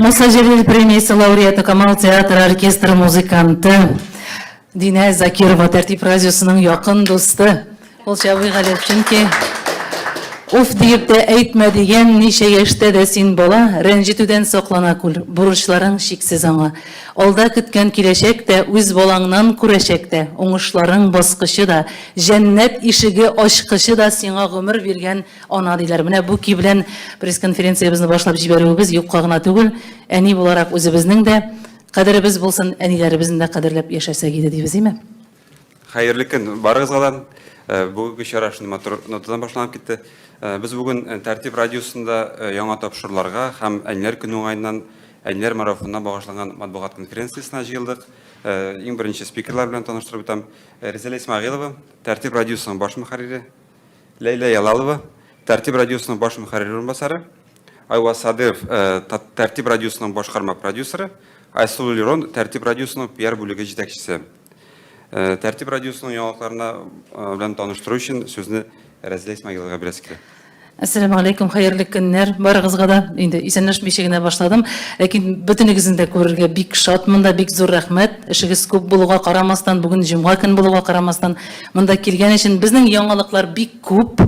Муса Җәлил премиясе лауреаты, Камал театры оркестры музыканты Динә Закирова, Тәртип радиосының якын дусты. Ул Чабый Галиев, чөнки Уф диеп тә әйтмә дигән, ничә яшьтә дә син бала, рәнҗетүдән саклана күр, бурычларың чиксез аңа. Алда көткән киләчәк тә, үз балаңнан күрәчәк тә, уңышларың баскычы да, җәннәт ишеге ачкычы да сиңа гомер биргән ана диләр. Менә бу көй белән пресс-конференциябезне башлап җибәрүебез юкка гына түгел, әни буларак үзебезнең дә кадеребез булсын, әниләребезне дә кадерләп яшәсәк иде дибез, име? Хәерле көн барыгызга да. Бүгенге чара шундый матур нотадан башланып китте. Без бүген Тәртип радиосында яңа тапшыруларга һәм Әниләр көне уңаеннан Әниләр марафонына багышланган матбугат конференциясенә җыелдык. Иң беренче спикерлар белән таныштырып үтәм. Резеля Исмәгыйлова, Тәртип радиосының баш мөхәррире. Ләйлә Ялалова, Тәртип радиосының баш мөхәррире урынбасары. Айваз Садыров, Тәртип радиосының башкарма продюсеры. Айсылу Лерон, Тәртип радиосының пиар бүлеге җитәкчесе. Тәртип радиосының яңалыкларына белән таныштыру өчен сүзне Рәзилә Исмәгыйловага бирәсе килә. Әссәламү алейкум, хәерле көннәр барыгызга да. Инде исәнләшмичә генә башладым. Ләкин бөтенегезне дә күрергә бик шатмын да, бик зур рәхмәт. Эшегез күп булуга карамастан, бүген җомга көн булуга карамастан, монда килгән өчен. Безнең яңалыклар бик күп.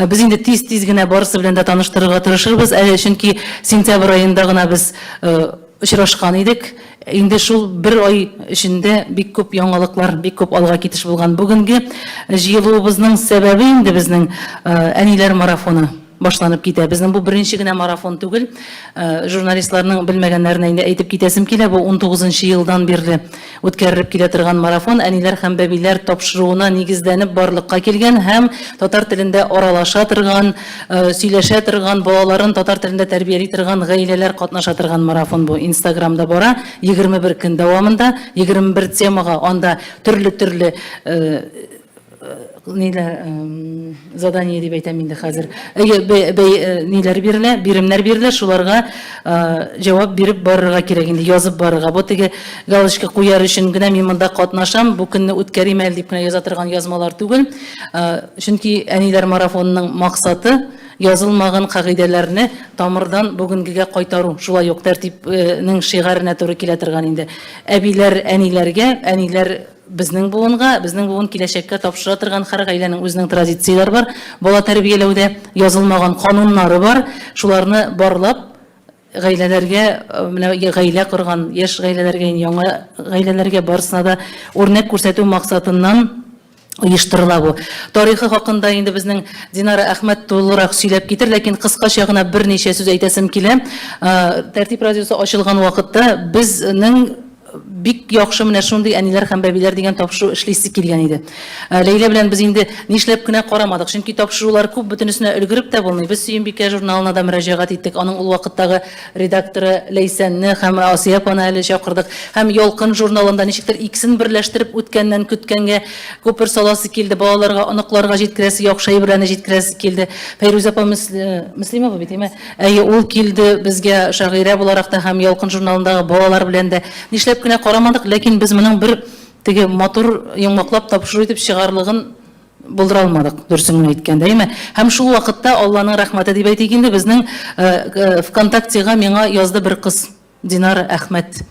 Без инде тиз-тиз генә барысы белән дә таныштырырга тырышырбыз. Әле чөнки сентябрь аенда гына без очрашкан идек. Инде шул бер ай эчендә бик күп яңалыклар, бик күп алга китеш булган. Бүгенге җыелуыбызның сәбәбе инде безнең әниләр марафоны башланып китә. Безнең бу беренче генә марафон түгел. Журналистларның белмәгәннәренә инде әйтеп китәсем килә, бу унтугызынчы елдан бирле үткәрелеп килә торган марафон әниләр һәм бәбиләр тапшыруына нигезләнеп барлыкка килгән һәм татар телендә аралаша торган, сөйләшә торган, балаларын татар телендә тәрбияли торган гаиләләр катнаша торган марафон бу. Инстаграмда бара, 21 көн дәвамында, 21 темага анда төрле-төрле ниләр задание дип әйтәм инде хәзер. Әйе, ниләр бирелә, биремнәр бирелә, шуларга җавап биреп барырга кирәк инде, язып барырга. Бу теге галочка куяр өчен генә мин монда катнашам, бу көнне үткәрим әле дип кенә яза торган язмалар түгел. Чөнки әниләр марафонының максаты язылмаган кагыйдәләрне тамырдан бүгенгегә кайтару. Шулай ук тәртипнең шигаренә туры килә торган инде. Әбиләр әниләргә, әниләр Безнең буынга, безнең буын киләчәккә тапшыра торган һәр гаиләнең үзенең традицияләре бар, бала тәрбияләүдә язылмаган кануннары бар, шуларны барлап, гаиләләргә, менә гаилә корган яшь гаиләләргә, яңа гаиләләргә барысына да үрнәк күрсәтү максатыннан оештырыла бу. Тарихы хакында инде безнең Динара Әхмәт тулырак сөйләп китер, ләкин кыскача гына берничә сүз әйтәсем килә. Тәртип радиосы ачылган вакытта безнең Бик яхшы менә шундый әниләр һәм бәбиләр дигән тапшыру эшлисе килгән иде. Ә, Ләйлә белән без инде нишләп кенә карамадык, чөнки тапшырулар күп, бөтенесенә өлгереп тә булмый. Без Сөембикә журналына да мөрәҗәгать иттек, аның ул вакыттагы редакторы Ләйсәнне һәм Асия апаны әле чакырдык. Һәм Ялкын журналында ничектер икесен берләштереп үткәннән көткәнгә күпер саласы килде, балаларга, оныкларга җиткерәсе, яхшы әйберләрне җиткерәсе килде. Фәйрүзә апа Мөслимова бит, әйме? Әйе, ул килде безгә шагыйрә буларак та һәм Ялкын журналындагы балалар белән дә. Нишләп кенә карамадык, ләкин без моның бер теге матур йомгаклап тапшыру итеп чыгарлыгын булдыра алмадык, дөресен генә әйткәндә, әйеме? Һәм шул вакытта, Алланың рәхмәте дип әйтик инде, безнең ВКонтактега миңа язды бер кыз. Динара Әхмәт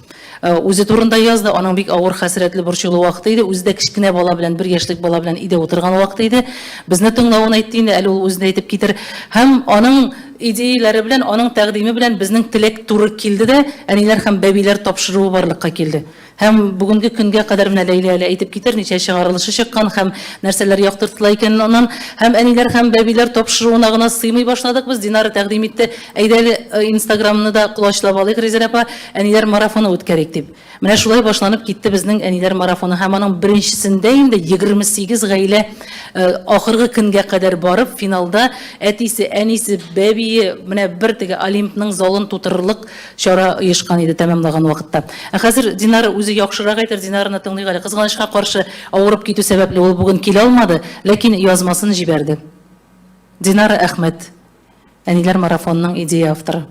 үзе турында язды. Аның бик авыр, хәсрәтле, борчулы вакыты иде. Үзе дә кечкенә бала белән, бер яшьлек бала белән өйдә утырган вакыты иде. Безне тыңлавын әйтте инде, әле ул үзе дә әйтеп китер. Һәм аның идеяләре белән, аның тәкъдиме белән безнең теләк туры килде дә, әниләр һәм бәбиләр тапшыруы барлыкка килде. Һәм бүгенге көнгә кадәр менә Ләйлә әле әйтеп китер, ничә чыгарылышы чыккан һәм нәрсәләр яктыртыла икәнен аннан. Һәм әниләр һәм бәбиләр тапшыруына гына сыймый башладык без. Динара тәкъдим итте, әйдә әле Инстаграмны да колачлап алыйк, Резеда апа, әниләр марафоны үткәрик дип. Менә шулай башланып китте безнең әниләр марафоны һәм аның беренчесендә инде 28 гаилә ахыргы көнгә кадәр барып, финалда әтисе, әнисе, бәбие, менә бер теге Олимпның залын тутырырлык Чара оешкан иде тәмамлаган вакытта. Ә хәзер Динара үзе яхшырак әйтер, Динараны тыңлыйк әле. Кызганычка каршы, авырып китү сәбәпле ул бүген килә алмады, ләкин язмасын җибәрде. Динара Әхмәт, Әниләр марафонының идея авторы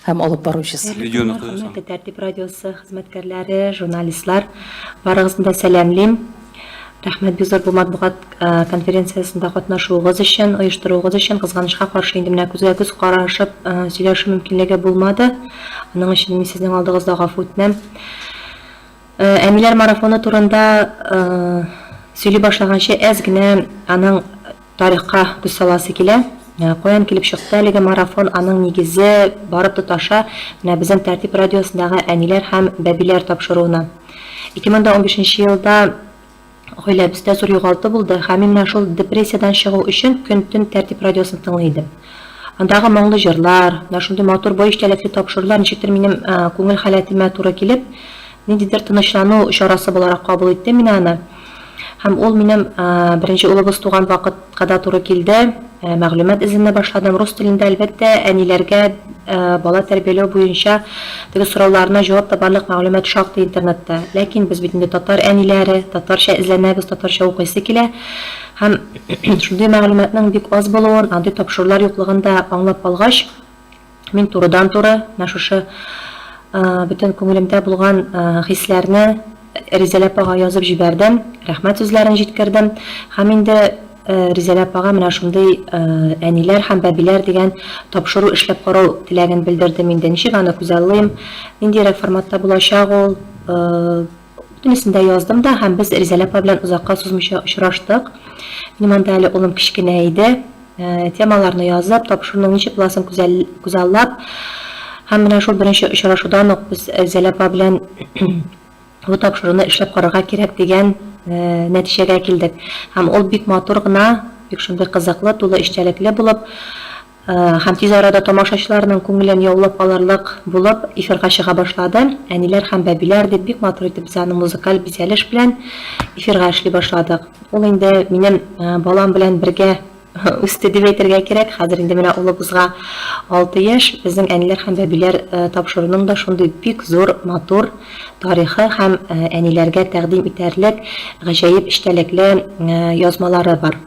һәм алып баручысы. Видеоны куясың. Хөрмәтле Тәртип радиосы хезмәткәрләре, журналистлар, барыгызны да сәламлим. Рәхмәт бик зур бу матбугат конференциясендә катнашуыгыз өчен, оештыруыгыз өчен. Кызганычка каршы, инде менә күзгә-күз карашып сөйләшү мөмкинлеге булмады. Аның өчен мин сезнең алдыгызда гафу үтенәм. Әниләр марафоны турында сөйли башлаганчы әз генә аның тарихка күз саласы килә. Каян килеп чыкты әлеге марафон, аның нигезе барып тоташа менә безнең Тәртип радиосындагы Әниләр һәм бәбиләр тапшыруына. 2015 елда гаиләбездә зур югалту булды һәм мин менә шул депрессиядән чыгу өчен көн-төн Тәртип радиосын тыңлый идем. Андагы моңлы җырлар, менә шундый матур бай эчтәлекле тапшырулар ничектер минем күңел халәтемә туры килеп, ниндидер тынычлану чарасы буларак кабул иттем мин аны. Һәм ул минем беренче улыбыз туган вакытка да туры килде. Мәгълүмат эзләнә башладым. Рус телендә, әлбәттә, әниләргә бала тәрбияләү буенча теге сорауларына җавап табарлык мәгълүмат шактый интернетта. Ләкин без бит инде татар әниләре, татарча эзләнәбез, татарча укыйсы килә. Һәм шундый мәгълүматның бик аз булуын, андый тапшырулар юклыгын да аңлап алгач, Мин турыдан-туры менә шушы Бөтен күңелемдә булган хисләрне Ризәлә апага язып җибәрдем, рәхмәт сүзләрен җиткердем. Һәм инде Ризәлә апага менә шундый Әниләр һәм бәбиләр дигән тапшыру эшләп карау теләген белдердем инде. Ничек аны күзаллыйм, ниндирәк форматта булачак ул, бөтенесен дә яздым да һәм без Ризәлә апа белән озакка сузмыйча очраштык. Минем анда әле улым кечкенә иде. Темаларны язып, тапшыруның ничек буласын күзаллап һәм менә шул беренче очрашудан ук без Зәлә апа белән бу тапшыруны эшләп карарга кирәк дигән нәтиҗәгә килдек. Һәм ул бик матур гына, бик шундый кызыклы, тулы эчтәлекле булып һәм тиз арада тамашачыларның күңелен яулап алырлык булып эфирга чыга башлады. Әниләр һәм бәбиләр дип бик матур итеп без аны музыкаль бизәлеш белән эфирга эшли башладык. Ул инде минем балам белән бергә үсте дип әйтергә кирәк. Хәзер инде менә улыбызга 6 яшь. Безнең әниләр һәм бәбиләр тапшыруның да шундый бик зур, матур тарихы һәм әниләргә тәкъдим итәрлек гаҗәеп эчтәлекле язмалары бар.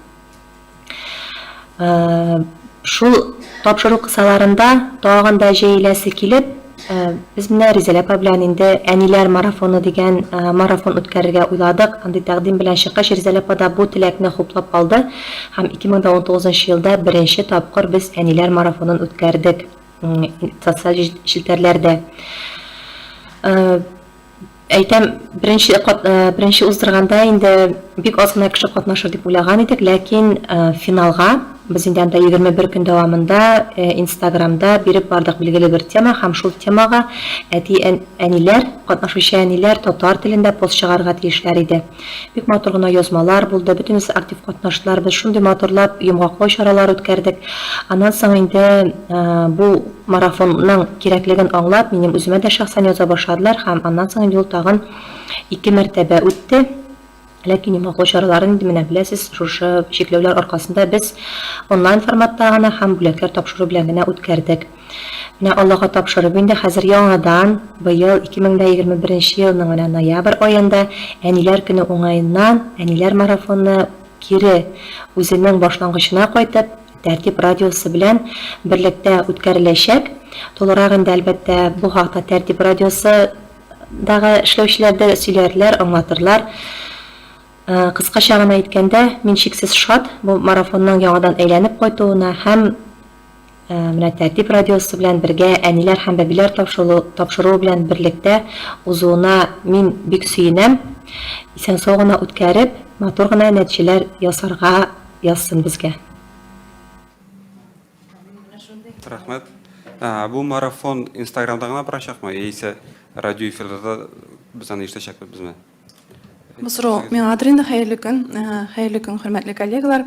Шул тапшыру кысаларында тагын да җәеләсе килеп, без менә Ризәлә апа белән инде Әниләр марафоны дигән марафон үткәрергә уйладык. Андый тәкъдим белән чыккач, Ризәлә апа да бу теләкне хуплап алды һәм 2019 елда беренче тапкыр без Әниләр марафонын үткәрдек социаль челтәрләрдә. Әйтәм, беренче кат, беренче уздырганда инде бик аз гына кеше катнашыр дип уйлаган идек, ләкин финалга без инде анда 21 көн дәвамында Инстаграмда биреп бардык билгеле бер тема һәм шул темага әти әниләр, катнашучы әниләр татар телендә пост чыгарырга тиешләр иде. Бик матур гына язмалар булды, бөтенесе актив катнаштылар. Без шундый матурлап йомгаклау чаралары үткәрдек. Аннан соң инде бу марафонның кирәклеген аңлап, минем үземә дә шәхсән яза башладылар һәм аннан соң инде ул тагын ике мәртәбә үтте. Ләкин йомгаклау чараларын инде менә беләсез, шушы чикләүләр аркасында без онлайн форматта гына һәм бүләкләр тапшыру белән генә үткәрдек. Менә Аллага тапшырып инде хәзер яңадан быел 2021 елның менә ноябрь аенда Әниләр көне уңаеннан Әниләр марафоны кире үзенең башлангычына кайтып, Тәртип радиосы белән берлектә үткәреләчәк. Тулырак инде, әлбәттә, бу хакта Тәртип радиосы дагы эшләүчеләр дә сөйләрләр, аңлатырлар. Кыскача гына әйткәндә, мин чиксез шат бу марафонның яңадан әйләнеп кайтуына һәм Менә Тәртип радиосы белән бергә Әниләр һәм бәбиләр тапшыруы белән берлектә узуына мин бик сөенәм. Исән-сау гына үткәреп, матур гына нәтиҗәләр ясарга язсын безгә. Рәхмәт. Бу марафон Инстаграмда гына барачакмы, яисә радио эфирда да без аны ишетәчәкбезме? Бу сорау миңадыр инде. Хәерле көн, хәерле көн, хөрмәтле коллегалар.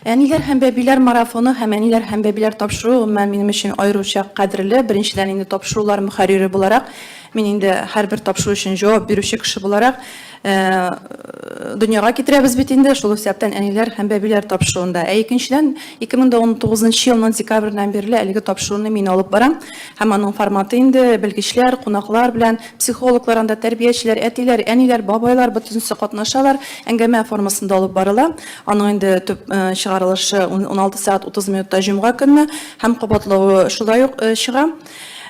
Әниләр һәм бәбиләр марафоны һәм әниләр һәм бәбиләр тапшыруы гомумән минем өчен аеруча кадерле. Беренчедән инде тапшырулар мөхәррире буларак, мин инде һәрбер тапшыру өчен җавап бирүче кеше буларак, дөньяга китерәбез бит инде, шул исәптән әниләр һәм бәбиләр тапшыруында. Ә икенчедән, 2019 елның декабреннән бирле әлеге тапшыруны мин алып барам. Һәм аның форматы инде белгечләр, кунаклар белән, психологлар анда, тәрбиячеләр, әтиләр, әниләр, бабайлар, бөтенесе катнашалар. Әңгәмә формасында алып барыла. Аның инде төп чыгарылышы 16 сәгать 30 минутта җомга көнне һәм кабатлавы шулай ук чыга.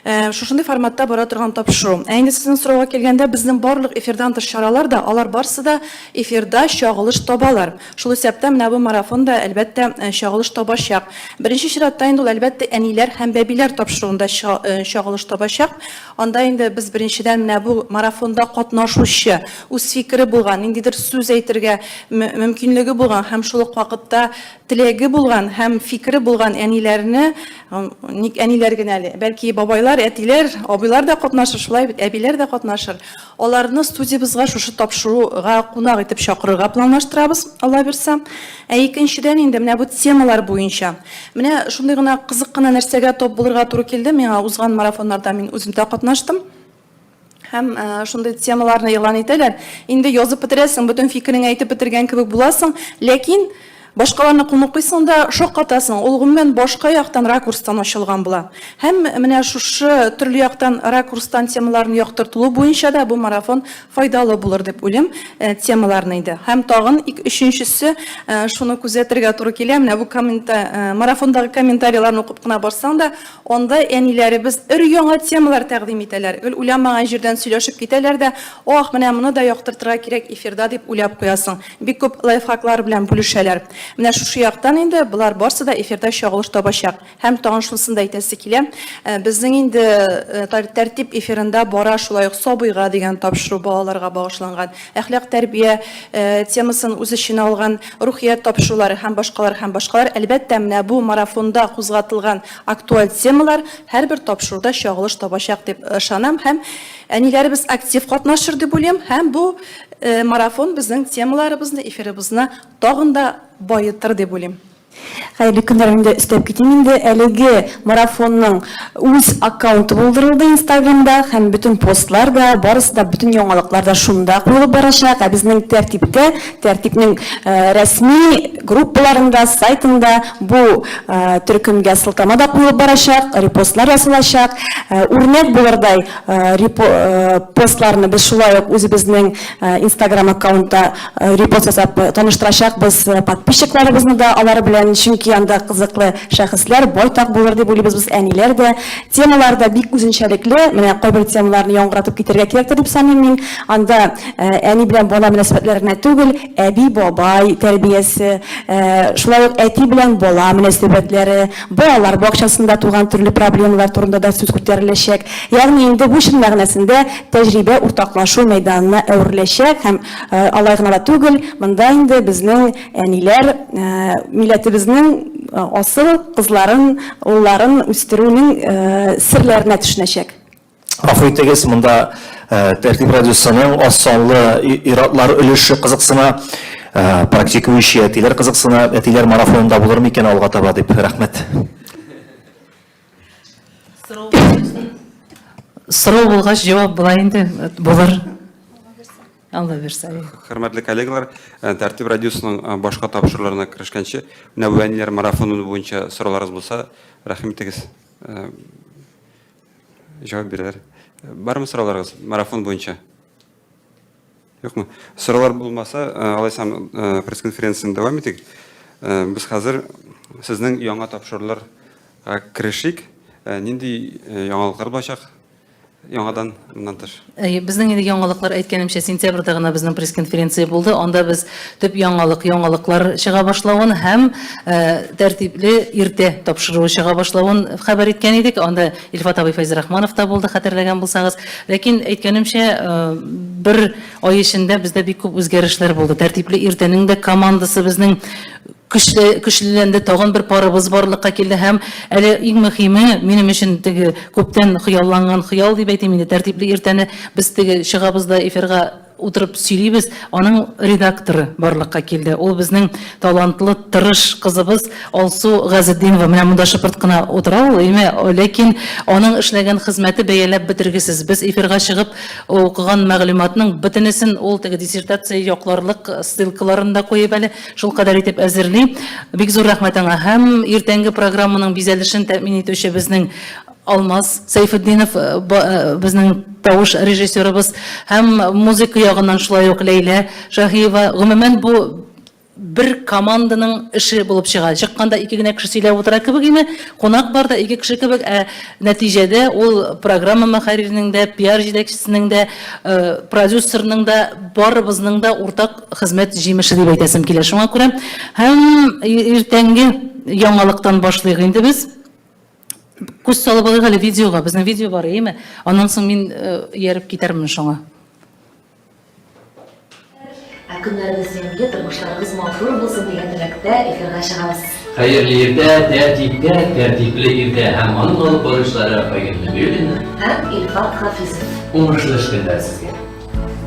Шушындый форматта бара торган тапшыру. Ә инде сезнең сорауга килгәндә, безнең барлык эфирдан тыш чаралар да, алар барсы да эфирда чагылыш табалар. Шул исәптән менә бу марафон да, әлбәттә, чагылыш табачак. Беренче чиратта инде ул, әлбәттә, әниләр һәм бәбиләр тапшыруында чагылыш табачак. Анда инде без беренчедән менә бу марафонда катнашучы, үз фикере булган, ниндидер сүз әйтергә мөмкинлеге булган һәм шул ук вакытта теләге булган һәм фикере булган әниләрне, ник әниләр генә әле, бәлки бабайлар, әтиләр, абыйлар да катнашыр, шулай бит, әбиләр дә катнашыр. Аларны студиябезгә шушы тапшыруга кунак итеп чакырырга планлаштырабыз, Алла бирса. Ә икенчедән инде менә бу темалар буенча. Менә шундый гына кызык кына нәрсәгә тап булырга туры килде миңа узган марафоннарда мин үзем дә катнаштым. Һәм шундый темаларны игълан итәләр. Инде язып бетерәсең, бөтен фикереңне әйтеп бетергән кебек буласың, ләкин. Башкаларныкын укыйсың да, шаккатасың, ул гомумән башка яктан ракурстан ачылган була. Һәм менә шушы төрле яктан ракурстан темаларны яктыртылу буенча да бу марафон файдалы булыр дип уйлыйм, темаларны инде. Һәм тагын өченчесе, шуны күзәтергә туры килә, менә бу марафондагы комментарийларны укып кына барсаң да, анда әниләребез өр-яңа темалар тәкъдим итәләр. Гел уйламаган җирдән сөйләшеп китәләр дә, ах, менә моны да яктыртырга кирәк эфирда дип уйлап куясың. Бик күп лайфхаклар белән бүлешәләр. Менә шушы яктан инде болар барсы да эфирда чагылыш табачак. Һәм тагын шунысын да әйтәсе килә, безнең инде Тәртип эфирында бара шулай ук Сабыйга дигән тапшыру балаларга багышланган, әхлак тәрбия темасын үз эченә алган рухият тапшырулары һәм башкалар һәм башкалар. Әлбәттә, менә бу марафонда кузгатылган актуаль темалар һәрбер тапшыруда чагылыш табачак дип ышанам һәм әниләребез актив катнашыр дип уйлыйм һәм бу Марафон безнең темаларыбызны, эфирыбызны тагын да баетыр дип уйлыйм. Хәерле көннәр, мин дә өстәп китим инде, әлеге марафонның үз аккаунты булдырылды Инстаграмда һәм бөтен постлар да, барысы да, бөтен яңалыклар да шунда куелып барачак. Ә безнең тәртиптә, тәртипнең рәсми группаларында, сайтында бу төркемгә сылтама да куелып барачак, репостлар ясалачак. Үрнәк булырдай Постларны без шулай ук үзебезнең Инстаграм аккаунтта репост ясап таныштырачакбыз подписчикларыбызны да алар белән, чөнки анда кызыклы шәхесләр байтак булыр дип уйлыйбыз без, әниләр дә. Темалар да бик үзенчәлекле, менә кайбер темаларны яңгыратып китәргә кирәктер дип саныйм мин. Анда әни белән бала мөнәсәбәтләре генә түгел, әби-бабай тәрбиясе, шулай ук әти белән бала мөнәсәбәтләре, балалар бакчасында туган төрле проблемалар турында да сүз күтәреләчәк. Ягъни инде бу чын мәгънәсендә тәҗрибә уртаклашу мәйданына әвереләчәк һәм алай гына да түгел, монда инде безнең әниләр милләтебезнең асыл кызларын, улларын үстерүнең серләренә төшенәчәк. Гафу итегез, монда Тәртип радиосының аз санлы ир-атлар өлеше кызыксына, практикующий әтиләр кызыксына, әтиләр марафонында булыр микән алга таба дип. Рәхмәт. Сорау булгач, җавап була инде, булыр. Алла бирсә. Хөрмәтле коллегалар, Тәртип радиосының башка тапшыруларына керешкәнче, менә бу әниләр марафоны буенча сорауларыгыз булса, рәхим итегез. Җавап бирәләр. Бармы сорауларыгыз марафон буенча? Юкмы? Сораулар булмаса, алайсам пресс-конференцияне дәвам итик. Без хәзер сезнең яңа тапшыруларга керешик. Нинди яңалыклар булачак яңадан моннан тыш? Әйе, безнең инде яңалыклар, әйткәнемчә, сентябрьдә генә безнең пресс-конференция булды. Анда без төп яңалык, яңалыклар чыга башлавын һәм тәртипле иртә тапшыруы чыга башлавын хәбәр иткән идек. Анда Илфат абый Фәйзрахманов та булды, хәтерләгән булсагыз. Ләкин, әйткәнемчә, бер ай эчендә бездә бик күп үзгәрешләр булды. Тәртипле иртәнең дә командасы безнең көчле, көчлеләнде, тагын бер парыбыз барлыкка килде һәм әле иң мөһиме, минем өчен теге күптән хыялланган хыял дип әйтим инде, тәртипле иртәне без теге чыгабыз да эфирга утырып сөйлибез, аның редакторы барлыкка килде. Ул безнең талантлы, тырыш кызыбыз Алсу Газетдинова. Менә монда шыпырт кына утыра ул, әйме, ләкин аның эшләгән хезмәте бәяләп бетергесез. Без эфирга чыгып укыган мәгълүматның бөтенесен ул теге диссертация якларлык ссылкаларын да куеп әле шулкадәр итеп әзерли. Бик зур рәхмәт аңа. Һәм иртәнге программаның бизәлешен тәэмин итүче безнең Алмаз Сәйфетдинов, безнең тавыш режиссерыбыз һәм музыка ягыннан шулай ук Ләйлә Шаһиева. Гомумән, бу бер команданың эше булып чыга. Чыкканда ике генә кеше сөйләп утыра кебек име, кунак бар да ике кеше кебек, ә нәтиҗәдә ул программа мөхәрриренең дә, пиар җитәкчесенең дә, продюсерның да, барыбызның да уртак хезмәт җимеше дип әйтәсем килә. Шуңа күрә һәм иртәнге яңалыктан башлыйк инде без. Күз салып алыйк әле видеога. Безнең видео бар, әйеме? Аннан соң мин ияреп китәрмен шуңа. Ә көннәрегез ямьле, тормышларыгыз матур булсын дигән теләктә эфирга чыгабыз. Хәерле иртә, тәртиптә, тәртипле иртә һәм аның алып баручылары Айгөл Нәбиуллина һәм Илфат Хафизов. Уңышлы эш көннәре сезгә!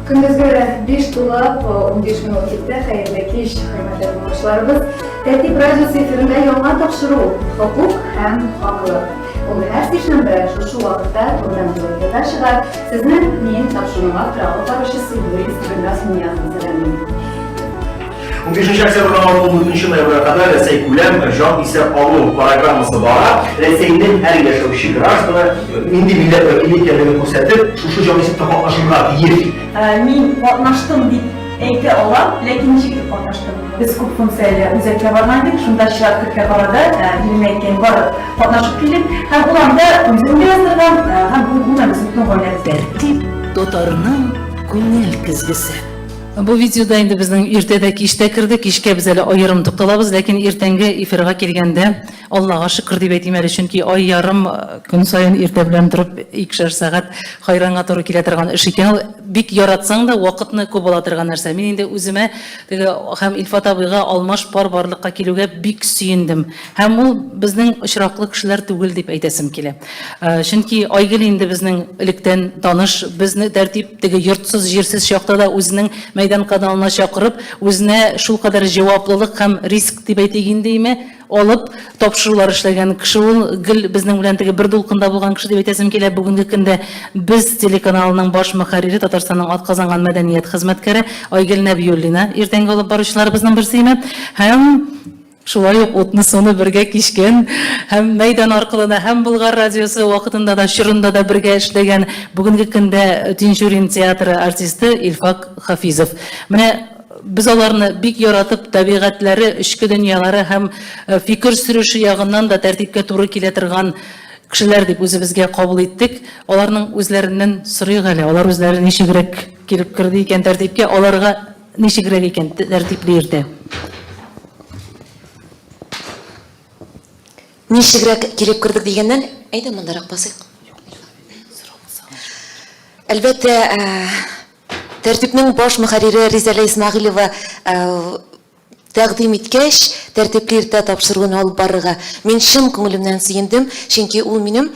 Көндезге 5 тулып, 15 минут китте. Хәерле кич, хөрмәтле тыңлаучыларыбыз. Тәртип радиосы эфирында яңа тапшыру Хокук һәм хаклык. Ул һәр сишәмбе шушы вакытта турыдан-туры эфирга чыга. Сезне мин, тапшыруның авторы, алып баручысы юрист Гөлназ Ниязова сәламлим. Унбишенче октябрьдән алып ундүртенче ноябрьгә кадәр Рәсәйкүләм җан исәп алу программасы бара. Рәсәйнең һәр яшәүче гражданы нинди милләт вәкиле икәнлеген күрсәтеп, шушы җанисәптә катнашырга тиеш. Мин катнаштым дип әйтә алам, ләкин ничек итеп катнаштым? Без күп функцияле үзәккә барган идек, шунда чират көткән арада, ирем әйткән, барып катнашып килдек. Һәм ул анда үзен дә яздырган, һәм гомумән безнең бөтен гаиләбез. Тәртип, татарның күңел көзгесе. Бу видеода инде безнең иртә дә, кич тә керде. Кичкә без әле аерым тукталабыз, ләкин иртәнге эфирга килгәндә, Аллага шөкер дип әйтим әле, чөнки ай ярым көн саен иртә белән торып икешәр сәгать хайранга туры килә торган эш икән ул. Бик яратсаң да, вакытны күп ала торган нәрсә. Мин инде үземә теге һәм Илфат абыйга алмаш пар барлыкка килүгә бик сөендем. Һәм ул безнең очраклы кешеләр түгел дип әйтәсем килә. Чөнки Айгөл инде безнең электән таныш, безне тәртип теге йортсыз-җирсез чакта да үзенең Мәйдан каналына чакырып, үзенә шулкадәр җаваплылык һәм риск дип әйтик инде име, алып, тапшырулар эшләгән кеше ул, гел безнең белән теге бер дулкында булган кеше дип әйтәсем килә. Бүгенге көндә Без телеканалының баш мөхәррире, Татарстанның атказанган мәдәният хезмәткәре Айгөл Нәбиуллина иртәнге алып баручыларыбызның берсе име. Һәм Шулай ук утны-суны бергә кичкән һәм Мәйдан аркылы да, һәм Болгар радиосы вакытында да, чорында да бергә эшләгән, бүгенге көндә Тинчурин театры артисты Илфак Хафизов. Менә без аларны бик яратып, табигатьләре, эчке дөньялары һәм фикер сөреше ягыннан да тәртипкә туры килә торган кешеләр дип үзебезгә кабул иттек. Аларның үзләреннән сорыйк әле, алар үзләре ничегрәк килеп керде икән тәртипкә, аларга Ничегрәк икән тәртипле иртә? Ничегрәк килеп кердек дигәннән, әйдә мондарак басыйк. Әлбәттә, Тәртипнең баш мөхәррире Ризәлә Исмәгыйлева тәкъдим иткәч, Тәртипле иртә тапшыруын алып барырга, мин чын күңелемнән сөендем, чөнки ул минем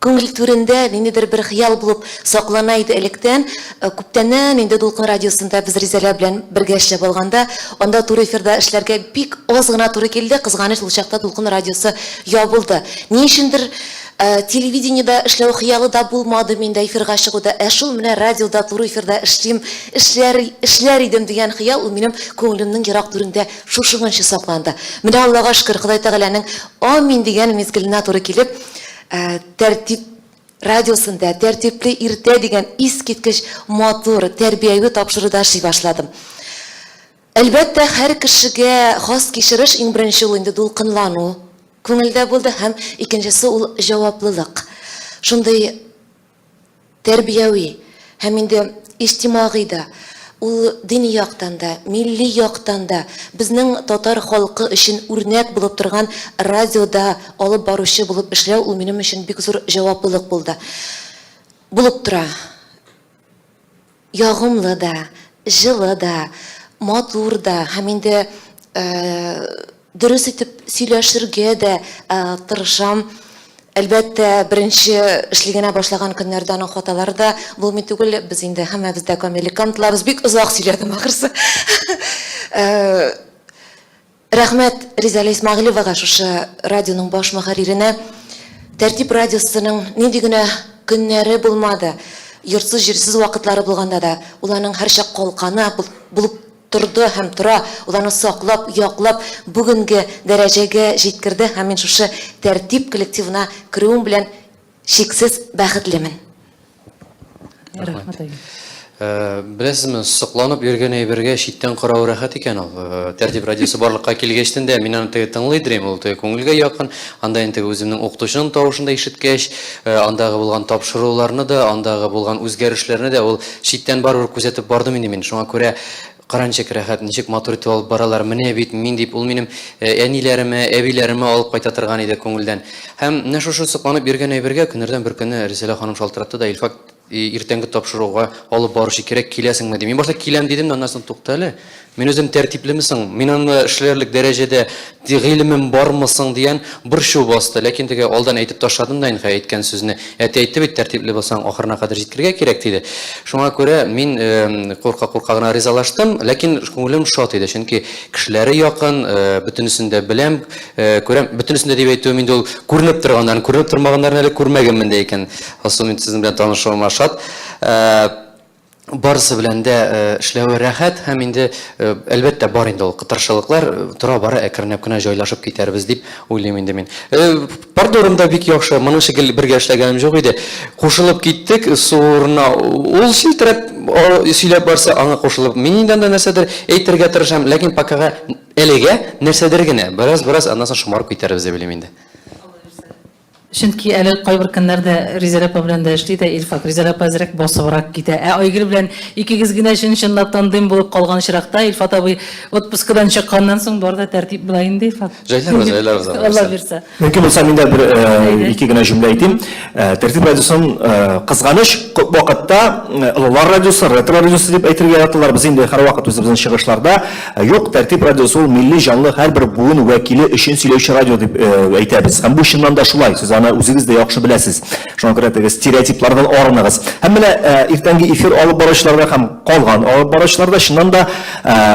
Күңел түрендә ниндидер бер хыял булып саклана иде электән. Күптәннән инде Дулкын радиосында без Ризәлә белән бергә эшләп алганда, анда туры эфирда эшләргә бик аз гына туры килде. Кызганыч, ул чакта Дулкын радиосы ябылды. Ни өчендер телевидениедә эшләү хыялы да булмады миндә, эфирга чыгу да. Ә шул менә радиода туры эфирда эшлим, эшләр, эшләр идем дигән хыял ул минем күңелемнең ерак түрендә шушыңынчы сакланды. Менә Аллага шөкер, Ходай Тәгаләнең амин дигән мизгеленә туры килеп, Тәртип радиосында Тәртипле иртә дигән искиткеч матур, тәрбияви тапшыруда эшли башладым. Әлбәттә, һәр кешегә хас кичереш иң беренче ул инде дулкынлану күңелдә булды һәм икенчесе ул җаваплылык. Шундый Тәрбияви һәм инде иҗтимагый да, ул дини яктан да, милли яктан да безнең татар халкы өчен үрнәк булып торган радиода алып баручы булып эшләү ул минем өчен бик зур җаваплылык булды. Булып тора. Ягымлы да, җылы да, матур да һәм инде дөрес итеп сөйләшергә дә тырышам. Әлбәттә, беренче эшли генә башлаган көннәрдә аның хаталары да булмый түгел. Без инде һәммәбез дә камиллеккә омтылабыз. Бик озак сөйләдем ахрысы. Рәхмәт Ризәлә Исмәгыйлевага, шушы радионың баш мөхәрриренә. Тәртип радиосының нинди генә көннәре булмады, йортсыз-җирсез вакытлары булганда да, ул аның һәрчак калканы булып торды һәм тора, ул аны саклап, яклап, бүгенге дәрәҗәгә җиткерде һәм мин шушы Тәртип коллективына керүем белән чиксез бәхетлемен. Рәхмәт, Айгөл. Э, беләсезме, сокланып йөргән әйбергә читтән карау рәхәт икән ул. Э, тәртип радиосы барлыкка килгәчтен дә мин аны теге тыңлый идем, ул теге күңелгә якын. Анда инде теге үземнең укытучының тавышын да ишеткәч, э, андагы булган тапшыруларны да, андагы булган үзгәрешләрне дә ул читтән барыбер күзәтеп бардым инде мин. Шуңа күрә кара ничек рәхәт, ничек матур итеп алып баралар, менә бит мин дип, ул минем әниләремә, әбиләремә алып кайта торган иде күңелдән. Һәм менә шушы сокланып йөргән әйбергә көннәрдән бер көнне Ризәлә ханым шалтыратты да, Илфак, иртәнге тапшыруга алып баручы кирәк, киләсеңме, ди. Мин башта киләм дидем дә, аннан соң тукта әле, мин үзем тәртиплеме соң, мин аны эшләрлек дәрәҗәдә гыйлемем бармы соң дигән борчу басты. Ләкин теге алдан әйтеп ташладым да инде әйткән сүзне. Әти әйтте бит, тәртипле булсаң, ахырына кадәр җиткерергә кирәк, диде. Шуңа күрә мин курка-курка гына ризалаштым, ләкин күңелем шат иде, чөнки кешеләре якын, бөтенесен дә беләм, күрәм. Бөтенесен дә дип әйтүем инде ул күренеп торганнарын, күренеп тормаганнарын әле күрмәгәнмен дә икән. Алсу, мин сезнең белән танышуыма шат. Барысы белән дә эшләве рәхәт һәм инде, әлбәттә, бар инде ул кытыршылыклар, тора-бара әкренләп кенә җайлашып китәрбез дип уйлыйм инде мин. Партнерым да бик яхшы, моның шикелле бергә эшләгәнем юк иде. Кушылып киттек, су урынына ул челтерәп сөйләп барса, аңа кушылып мин инде анда нәрсәдер әйтергә тырышам, ләкин покага әлегә нәрсәдер генә, бераз-бераз аннан соң шомарып китәрбез дип уйлыйм инде. Чөнки әле кайбер көннәрдә Ризәлә апа белән дә эшли дә Илфак. Ризәлә апа әзрәк басыбрак китә. Ә Айгөл белән икегез генә чын-чынлап тандем булып калган очракта Илфат абый отпускадан чыкканнан соң бар да тәртип була инде, Илфат. Җайларбыз, җайларбыз, Алла Алла бирсә. Мөмкин булса, мин дә бер ике генә җөмлә әйтим. Тәртип радиосын кызганыч күп вакытта олылар радиосы, ретро радиосы дип әйтергә яраталар. Без инде һәрвакыт үзебезнең чыгышларда юк, Тәртип радиосы ул милли җанлы һәрбер буын вәкиле өчен сөйләүче радио дип әйтәбез. Һәм бу чыннан да шулай. Сез аны үзегез дә яхшы беләсез. Шуңа күрә теге стереотиплардан арыныгыз. Һәм менә иртәнге эфир алып баручылар да һәм калган алып баручылар да чыннан да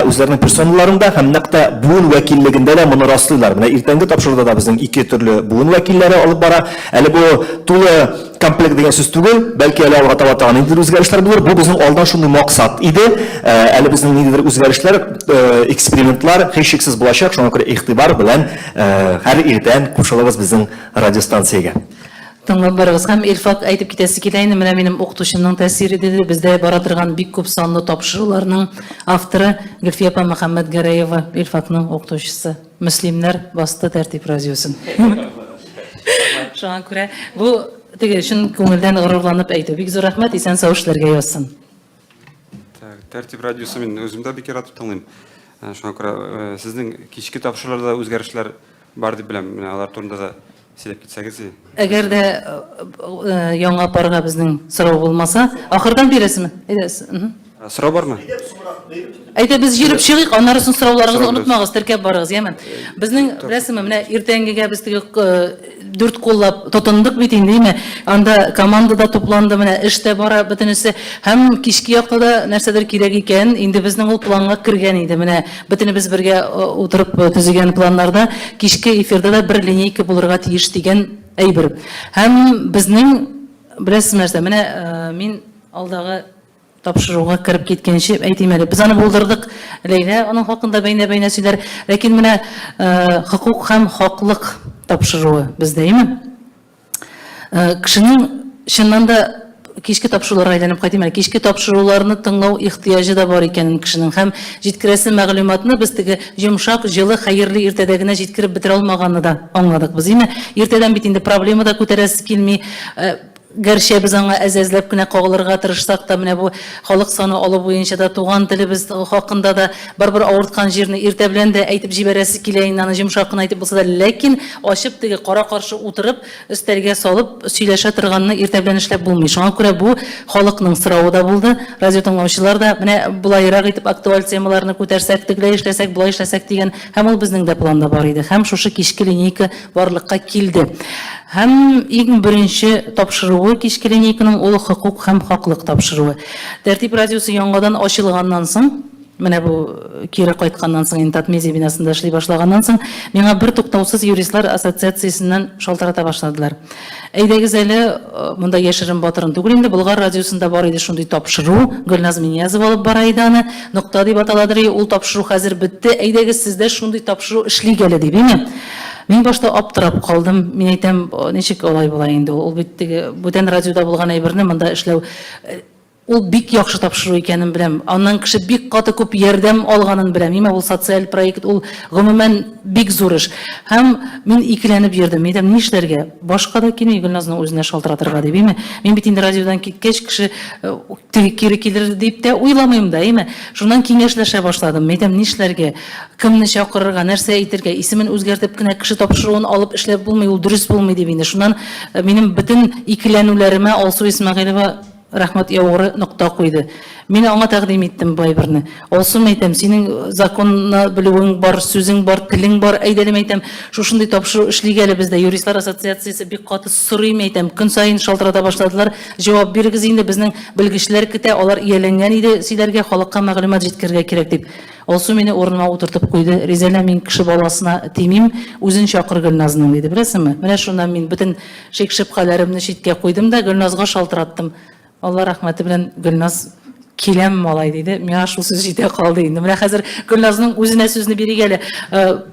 үзләренең персоналарында һәм нәкъ тә буын вәкиллегендә дә моны раслыйлар. Менә иртәнге тапшыруда да безнең ике төрле буын вәкилләре алып бара. Әле бу тулы комплект дигән сүз түгел, бәлки әле алга таба тагын ниндидер үзгәрешләр булыр. Бу безнең алдан шундый максат иде. Әле безнең ниндидер үзгәрешләр, экспериментлар һичшиксез булачак. Шуңа күрә игътибар белән һәр иртән кушылыгыз безнең радиостанциягә. Тыңлап барыгыз. Һәм Илфак әйтеп китәсе килә инде, менә минем укытучымның тәэсире диде. Бездә бара торган бик күп санлы тапшыруларның авторы Гөлфия апа Мөхәммәтгәрәева, Илфакның укытучысы. Мөслимнәр басты Тәртип радиосын. Шуңа күрә бу теге чын күңелдән горурланып әйтү. Бик зур рәхмәт, исән-сау эшләргә язсын. Так, Тәртип радиосы мин үзем дә бик яратып тыңлыйм. Э, шуңа күрә э, сезнең кичке тапшыруларда үзгәрешләр бар дип беләм. Менә алар турында да сөйләп китсәгез. Әгәр дә э, яңа парга безнең сорау булмаса, ахырдан бирәсезме? Әйдәгез. Сорау бармы? Әйдә без җөреп чыгыйк, аннары соң сорауларыгызны онытмагыз, теркәп барыгыз, яме. Безнең, беләсеңме, менә иртәнгегә без теге дүрт куллап тотындык бит инде, яме. Анда команда да тупланды, менә эш тә бара бөтенесе. Һәм кичке якта да нәрсәдер кирәк икән, инде безнең ул планга кергән иде. Менә бөтенебез бергә утырып төзегән планнарда кичке эфирда да бер линейка булырга тиеш дигән әйбер. Һәм безнең, беләсезме нәрсә, менә мин алдагы Тапшыруга кереп киткәнче әйтим әле, без аны булдырдык, Ләйлә аның хакында бәйнә-бәйнә сөйләр. Ләкин менә хокук һәм хаклык тапшыруы бездә, әйеме? Кешенең чыннан да кичке тапшыруларга әйләнеп кайтыйм әле. Кичке тапшыруларны тыңлау ихтыяҗы да бар икәнен кешенең һәм җиткерәсе мәгълүматны без теге йомшак, җылы, хәерле иртәдә генә җиткереп бетерә алмаганны да аңладык без, әйеме? Иртәдән бит инде проблема да күтәрәсе килми. Гәрчә без аңа әз-әзләп кенә кагылырга тырышсак та, менә бу халык саны алу буенча да, туган телебез хакында да барыбер авырткан җирне иртә белән дә әйтеп җибәрәсе килә инде, аны йомшак кына әйтеп булса да, ләкин ачып теге кара-каршы утырып, өстәлгә салып сөйләшә торганны иртә белән эшләп булмый. Шуңа күрә бу халыкның соравы да булды, радио тыңлаучылар да, менә болайрак итеп актуаль темаларны күтәрсәк, тегеләй эшләсәк, болай эшләсәк дигән, һәм ул безнең дә планда бар иде. Һәм шушы кичке линейка барлыкка килде. Һәм иң беренче тапшыруы кичке линейканың ул хокук һәм хаклык тапшыруы. Тәртип радиосы яңадан ачылганнан соң, менә бу кире кайтканнан соң, инде Татмедиа бинасында эшли башлаганнан соң, миңа бертуктаусыз юристлар ассоциациясеннән шалтырата башладылар. Әйдәгез әле, монда яшерен-батырын түгел инде, Болгар радиосында бар иде шундый тапшыру, Гөлназ Миниязова алып бара иде аны, Нокта дип аталадыр и, ул тапшыру хәзер бетте, әйдәгез сездә шундый тапшыру эшлик әле дип, име? Мин башта аптырап калдым, мин әйтәм, ничек алай була инде ул, ул бит теге бүтән радиода булган әйберне монда эшләү, Ул бик яхшы тапшыру икәнен беләм. Аннан кеше бик каты күп ярдәм алганын беләм. Имә ул социаль проект, ул гомумән бик зур эш. Һәм мин икеләнеп йөрдем. Мин әйтәм, нишләргә? Башка да килми Гөлназның үзенә шалтыратырга дип, име? Мин бит инде радиодан киткәч, кеше э, теге кире килер дип тә уйламыйм да, име? Шуннан киңәшләшә башладым. Мин әйтәм, нишләргә? Кемне чакырырга, нәрсә әйтергә? Исемен үзгәртеп кенә кеше тапшыруын алып эшләп булмый, ул дөрес булмый дип инде. Шуннан э, минем бөтен икеләнүләремә Алсу Исмәгыйлева Рәхмәт яугыры нокта куйды. Мин аңа тәкъдим иттем бу әйберне. Алсу, мәйтәм, синең законны белүең бар, сүзең бар, телең бар, әйдә әле, мәйтәм, шушындый тапшыру эшлик әле бездә. Юристлар ассоциациясе бик каты сорый, мәйтәм, көн саен шалтырата башладылар, җавап бирегез инде, безнең белгечләр көтә, алар ияләнгән иде сөйләргә, халыкка мәгълүмат җиткерергә кирәк дип. Алсу мине урыныма утыртып куйды. Ризәлә, мин кеше баласына тимим, үзен чакыр Гөлназның, диде. Беләсеңме, менә шуннан мин бөтен Шик-шөбһәләремне читкә куйдым да Гөлназга шалтыраттым. Алла рәхмәте белән Гөлназ Киләм, малай, диде. Миңа шул сүз җитә калды инде. Менә хәзер Гөлназның үзенә сүзне бирик әле.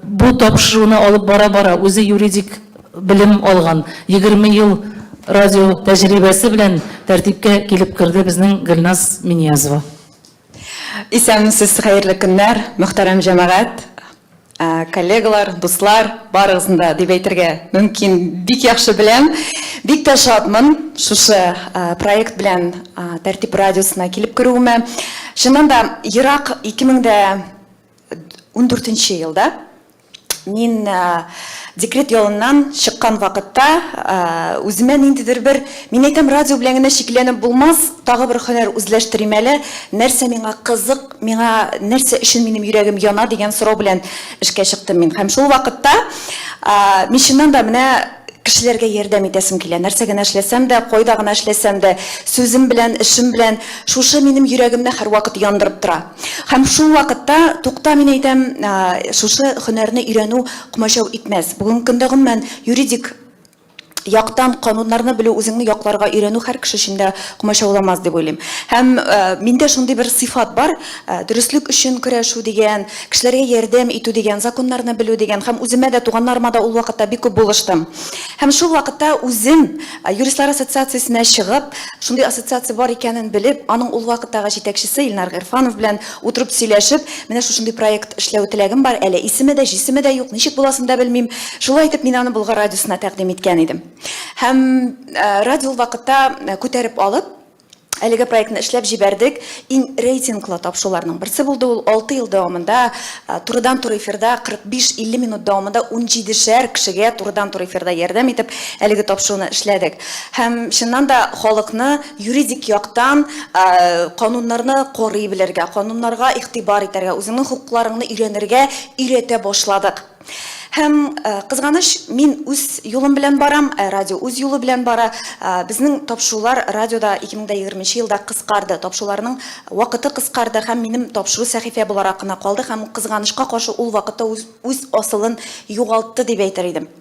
Бу тапшыруны алып бара-бара, үзе юридик белем алган, 20 ел радио тәҗрибәсе белән тәртипкә килеп керде безнең Гөлназ Миниязова. Исәнмесез, хәерле көннәр, мөхтәрәм җәмәгать. Коллегалар, дуслар, барыгызны да дип әйтергә мөмкин, бик яхшы беләм. Бик тә шатмын шушы проект белән Тәртип радиосына килеп керүемә. Чыннан да, ерак 2014 елда мин декрет ялыннан чыккан вакытта үземә ниндидер бер, мин әйтәм, радио белән генә чикләнеп булмас, тагы бер һөнәр үзләштерим әле, нәрсә миңа кызык, Миңа нәрсә өчен минем йөрәгем яна дигән сорау белән эшкә чыктым мин. Һәм шул вакытта мин чыннан да менә кешеләргә ярдәм итәсем килә. Нәрсә генә эшләсәм дә, кайда гына эшләсәм дә, сүзем белән, эшем белән шушы минем йөрәгемне һәрвакыт яндырып тора. Һәм шул вакытта, тукта, мин әйтәм, шушы һөнәрне өйрәнү комачау итмәс. Бүгенге көндә гомумән юридик яктан кануннарны белү, үзеңне якларга өйрәнү һәр кеше өчен дә комачауламас дип уйлыйм. Һәм миндә шундый бер сыйфат бар, дөреслек өчен көрәшү дигән, кешеләргә ярдәм итү дигән, законнарны белү дигән. Һәм үземә дә, туганнарыма да ул вакытта бик күп булыштым. Һәм шул вакытта үзем юристлар ассоциациясенә чыгып, шундый ассоциация бар икәнен белеп, аның ул вакыттагы җитәкчесе Илнар Гыйрфанов белән утырып сөйләшеп, менә шушындый проект эшләү теләгем бар, әле исеме дә, җисеме дә юк, ничек буласын да белмим. Шулай итеп, мин аны Болгар радиосына тәкъдим иткән идем. Һәм радио ул вакытта күтәреп алып, әлеге проектны эшләп җибәрдек. Иң рейтинглы тапшыруларның берсе булды ул. 6 ел дәвамында турыдан-туры эфирда 45-50 минут дәвамында унҗидешәр кешегә турыдан-туры эфирда ярдәм итеп, әлеге тапшыруны эшләдек. Һәм чыннан да халыкны юридик яктан кануннарны карый белергә, кануннарга игътибар итәргә, үзеңнең хокукларыңны өйрәнергә өйрәтә башладык. Һәм, кызганыч, мин үз юлым белән барам, ә радио үз юлы белән бара. Безнең тапшырулар радиода 2020 нче елда кыскарды, тапшыруларның вакыты кыскарды һәм минем тапшыру сәхифә буларак кына калды һәм, кызганычка каршы, ул вакытта үз асылын югалтты дип әйтер идем.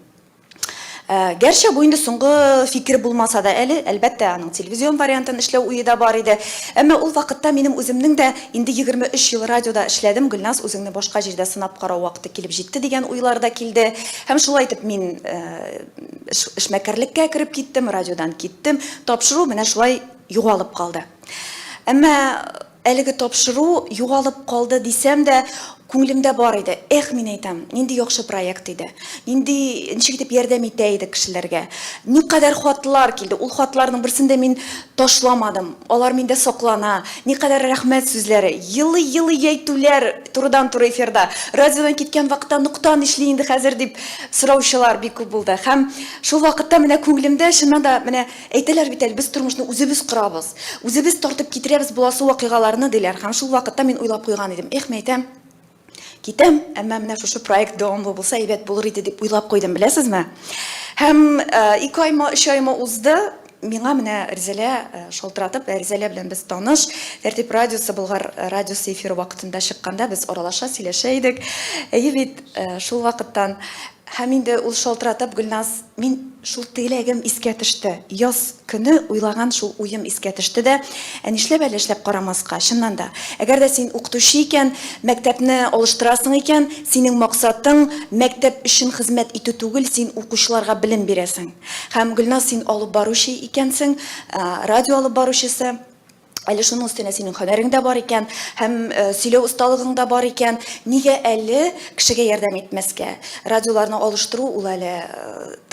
Гәрчә бу инде соңгы фикер булмаса да әле, әлбәттә, аның телевизион вариантын эшләү уе да бар иде. Әмма ул вакытта минем үземнең дә инде 23 ел радиода эшләдем, Гөлназ, үзеңне башка җирдә сынап карау вакыты килеп җитте дигән уйлар да килде. Һәм шулай итеп мин эшмәкәрлеккә кереп киттем, радиодан киттем. Тапшыру менә шулай югалып калды. Әмма Әлеге тапшыру югалып калды дисәм дә, күңелемдә бар иде. Эх, мин әйтәм, нинди яхшы проект иде. Нинди, ничек итеп ярдәм итә идек кешеләргә. Никадәр хатлар килде. Ул хатларның берсен дә мин ташламадым. Алар миндә саклана. Никадәр рәхмәт сүзләре, елый-елый әйтүләр турыдан-туры эфирда. Радиодан киткән вакытта нокта нишли инде хәзер дип сораучылар бик күп булды. Һәм шул вакытта менә күңелемдә чыннан да менә Әйтәләр бит әле, без тормышны үзебез корабыз, үзебез тартып китерәбез буласы вакыйгаларны, диләр. Һәм шул вакытта мин уйлап куйган идем, эх, мәйтәм, китәм, әмма менә шушы проект дәвамлы булса, әйбәт булыр иде дип уйлап куйдым, беләсезме? Һәм ике аймы, өч аймы узды, миңа менә Ризәлә шалтыратып, ә Ризәлә белән без таныш, Тәртип радиосы, Болгар радиосы эфиры вакытында чыкканда без аралаша, сөйләшә идек. Әйе бит, шул вакыттан. Һәм инде ул шалтыратып, Гөлназ, мин шул теләгем искә төште. Яз көне уйлаган шул уем искә төште дә, ә нишләп әле эшләп карамаска? Чыннан да, әгәр дә син укытучы икән, мәктәпне алыштырасың икән, синең максатың мәктәп өчен хезмәт итү түгел, син укучыларга белем бирәсең. Һәм, Гөлназ, син алып баручы икәнсең, радио алып баручысы. Әле шуның өстенә синең һөнәрең дә бар икән, һәм сөйләү осталыгың да бар икән. Нигә әле кешегә ярдәм итмәскә? Радиоларны алыштыру ул әле